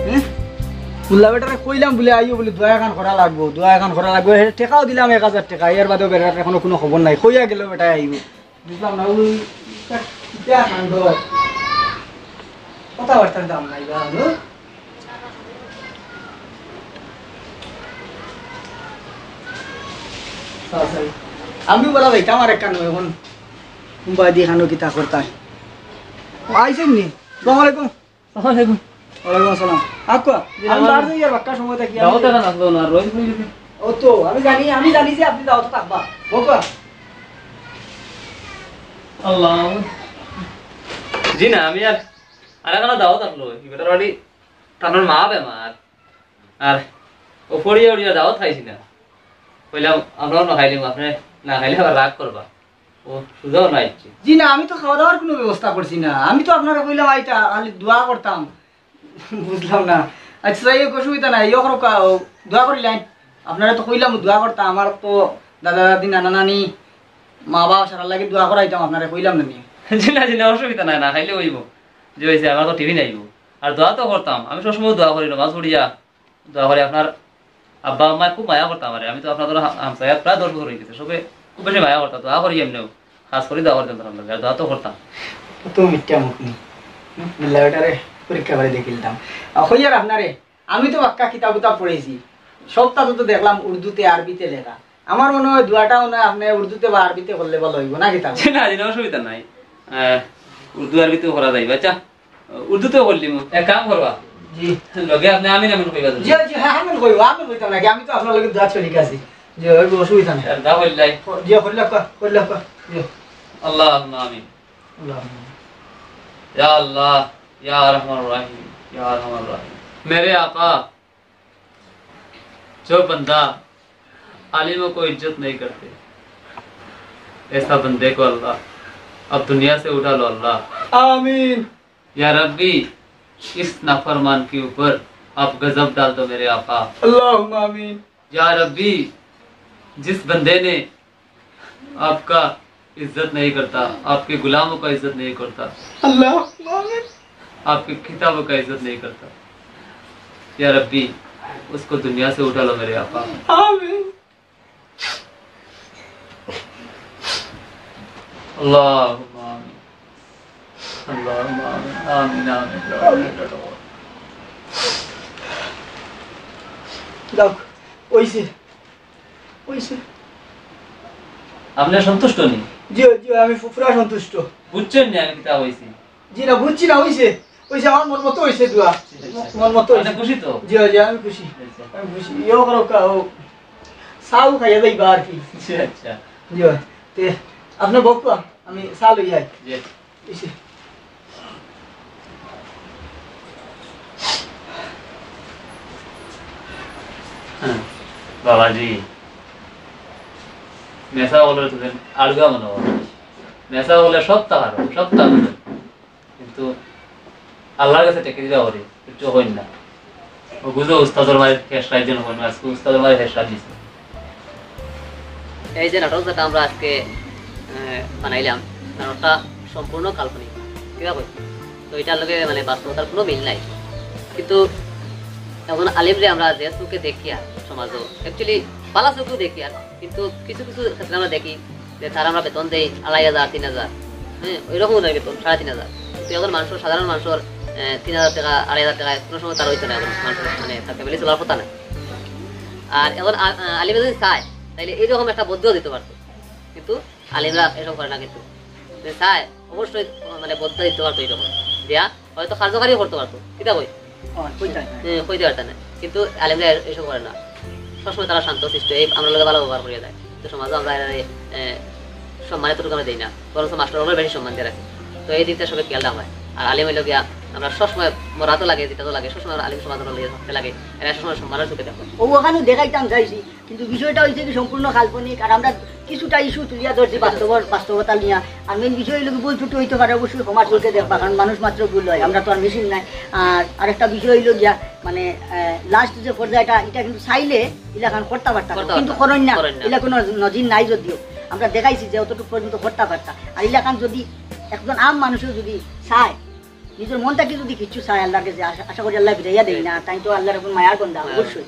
হুম? মুল্লা বেটারে কইলাম বুলে, আইও বুলে, দোয়া এখান করা লাগবো, দোয়া এখান করা লাগবো। হে, টেকাও দিলাম এক হাজার টেকা, এর বাদেও বেটার এখনো কোনো খবর নাই। কইয়া গেল বেটায় আইবো। বুঝলাম না, ওই ইটা, ইটা কাণ্ড। কথাবার্তার দাম নাই বা, হুম? আচ্ছা, আমিও বলা যাইতাম আর এক কানো এখন। মুম্বাই দিয়ে কানো কিতা করতাম। ও, আইছেন নি? আসসালামু আলাইকুম। আসসালামু আলাইকুম। ওয়ালাইকুম আসসালাম। আক্কা, জি, আমি আমার বার যাই আর বাক্কা সময় থাকি, আমি দাওয়াত এখান আসলো না, রোজ হয়ে গেছে। ও তো, আমি জানি, আমি জানি যে আপনি দাওয়াত থাকবা। বোকা। আল্লাহ। জি না, আমি আর, আর এখানে দাওয়াত আসলো। এই বেটার বাড়ি, তার মা বেমার। আর ও পড়িয়া উড়িয়া দাওয়াত খাইছি না। কইলাম, আপনারা না খাইলাম, আপনি না খাইলে আবার রাগ করবা। ও সুজাও না ইচ্ছে। জি না, আমি তো খাওয়া দাওয়ার কোনো ব্যবস্থা করছি না। আমি তো আপনারে কইলাম আইতা, খালি দোয়া করতাম। বুঝলাম না। আচ্ছা, যাই হোক, অসুবিধা নাই। ইয়ে করো কা-, ও, দোয়া করিলাইন। আপনারে তো কইলাম দোয়া করতাম। আমার তো দাদা দাদি, নানা নানি, মা বাবা সারার লাগি দোয়া করাইতাম, আপনারে কইলাম না নি? জি না, জি না, অসুবিধা নাই, না খাইলে অইবো। যে অইছে, আমার তো টিভি নাইবো। আর দোয়া তো করতাম। আমি সবসময় দোয়া করি, নামাজ পড়িয়া। দোয়া করি, আপনার আব্বা আম্মায় খুব মায়া করতা আমারে। আমি তো আপনাদের হা-, হামসায়াত প্রায় দশ বছর হয়ে গেছে। সবে খুব বেশি মায়া করতা। দোয়া করি এমনেও। খাস করি দোয়া করতাম তার লগে। আর দোয়া তো করতাম। তো মিথ্যা মুখ নি। হুম, মিল্লা বেটারে পরীক্ষা করে দেখিলতাম। আর কইয়ার আপনারে, আমি তো বাক্কা কিতাব উতাব পড়েছি। সবটা তো, তো দেখলাম উর্দুতে, আরবিতে লেখা। আমার মনে হয় দোয়াটা মনে হয় আপনি উর্দুতে বা আরবিতে করলে ভালো হইব, না কিতাব? জি না, জি না, অসুবিধা নাই। আহ, উর্দু আরবিতেও করা যাইব। আচ্ছা, উর্দুতেও করলিমু। এক কাম করবা। জি। লগে আপনি আমিন আমিন কইবা তো। জি, জি, হ্যাঁ, আমিন কইব, আমিন কইতাম নাকি? আমি তো আপনার লগে দোয়া শরিক আছি। জি, ওই অসুবিধা নাই। আর দা হইলাই। জি, হইলা কয়, হইলা কয়। জি। আল্লাহুম্মা আমিন। আল্লাহুম্মা আমিন। ইয়া আল্লাহ, ইয়া আরহামার রাহিম, ইয়া আরহামার রাহিম। মেরে আকা, जो बंदा आलिमों को इज्जत नहीं करते, ऐसा बंदे को अल्लाह अब दुनिया से उठा लो अल्लाह। आमीन। या रब्बी, इस नाफरमान के ऊपर आप गजब डाल दो मेरे आका। अल्लाहुम्मा आमीन। या रब्बी, जिस बंदे ने आपका इज्जत नहीं करता, आपके गुलामों का इज्जत नहीं करता, अल्लाहुम्मा आमीन। आपकी किताबों का इज्जत नहीं करता, या रब्बी, उसको दुनिया से उठा लो मेरे आका। आमीन। अल्लाहुम्मा आमीन। अल्लाहुम्मा आमीन। आमीन, आमीन, आमीन। যাক, অইছে। অইছে। আপনি সন্তুষ্ট নি? জি, জি, আমি পু-, পুরা সন্তুষ্ট। বুঝছেন নি আমি কিতা কইছি? জি না, বুঝছি না, অইছে। অইছে, আমার মন মতো অইছে দোয়া। আচ্ছা, আচ্ছা। মন মতো অইছে। আপনি খুশি তো? জি, জি, আমি খুশি। আচ্ছা। আমি খুশি। ইয়ে করো কা-, ও, চাও খাইয়া যাইবা আর কি। আচ্ছা, আচ্ছা। জি, তে, আপনি বউক্কা, আমি চা লই আই। জি। অইছে। হ্যাঁ, বাবাজি, মেসা বলে তোদের আলগা মনে হয়। মেসা বলে সব তাহার, সব তাহার। কিন্তু আল্লাহর কাছে টেকে দিবা করি, কিচ্ছু কইন না। ও বুঝো, উস্তাদর মায়ের ফেসরাই যেন কইন, আজকে উস্তাদর মায়ের ফেসরাই দিছে। এই যে নাটক যেটা আমরা আজকে, আহ, বানাইলাম, নাটকটা সম্পূর্ণ কাল্পনিক। কিবা কই? তো এটার লগে মানে বাস্তবতার কোনো মিল নাই। কিন্তু এখন আলিমরে আমরা যে চোখে দেখি আর সমাজও, actually, ভালা চোখেও দেখি আর, কিন্তু কিছু কিছু ক্ষেত্রে আমরা দেখি যে তারা আমরা বেতন দেই আড়াই হাজার, তিন হাজার, হ্যাঁ, ওইরকমও নয় বেতন, সাড়ে তিন হাজার। কিন্তু এখন মানুষের, সাধারণ মানুষের, আহ, তিন হাজার টাকা, আড়াই হাজার টাকা কোনো সময় তার হইতো না, এখন মানুষের, মানে, তার ফ্যামিলি চলার কথা না। আর এখন আ-, আ-, আলিমে যদি চায়, তাহলে এইরকম একটা বদুয়া দিতে পারতো, কিন্তু আলিমরা এসব করে না। কিন্তু যদি চায়, অবশ্যই, মানে, বদুয়া দিতে পারতো এইরকম, দিয়া হয়তো কার্যকারীও করতে পারতো। কিতা কই? হ্যাঁ, কইতে পারতা না। কিন্তু আলিমরা এ-, এসব করে না, সবসময় তারা শান্ত শিষ্ট, এই আমরা লোকে ভালো ব্যবহার করিয়া দেয়। তো সমাজে আমরা এরারে, এ, সম্মানের তুলনা দেই না, বরং মাস্টার অকলরে বেশি সম্মান দিয়া রাখি। তো এই দিকটা সবে খেয়াল রাখা হয়। আর আলিম হইল গিয়া, আমরা সবসময় মরাতো লাগে, জিতাতো লাগে, সবসময় আমরা আলিম সমাজ অকলরে থাকতে লাগে, এরা সবসময় সম্মানের চোখে দেখো। ও ওখানে দেখাইতাম চাইছি, কিন্তু বিষয়টা হইছে কি সম্পূর্ণ কাল্পনিক। আর আমরা কিছুটা ইস্যু তুলিয়া ধরছি বাস্তব বাস্তবতা নিয়ে। আর মেইন বিষয় হইল কি ভুল ত্রুটি হইতে পারে, অবশ্যই ক্ষমার চোখে দেখবা, কারণ মানুষ মাত্র ভুল হয়, আমরা তো আর মেশিন নাই। আর আরেকটা বিষয় হইল গিয়া, মানে, লাস্ট যে পর্যায়টা, এটা কিন্তু চাইলে ইলাখান করতে পারতাম, করতে কিন্তু পারতাম, করইন না। করইন না। ইলা কোনো নজির নাই যদিও, আমরা দেখাইছি যে অতটুকু পর্যন্ত করতে পারতাম। আর ইলাখান যদি একজন আম মানুষও যদি চায়, নিজের মন থাকি যদি কিছু চায় আল্লাহর কাছে, আশা আশা করি আল্লাহ ফিরাইয়া দেয় না, তাই তো আল্লাহর এখন মায়ার বন্দা। অবশ্যই।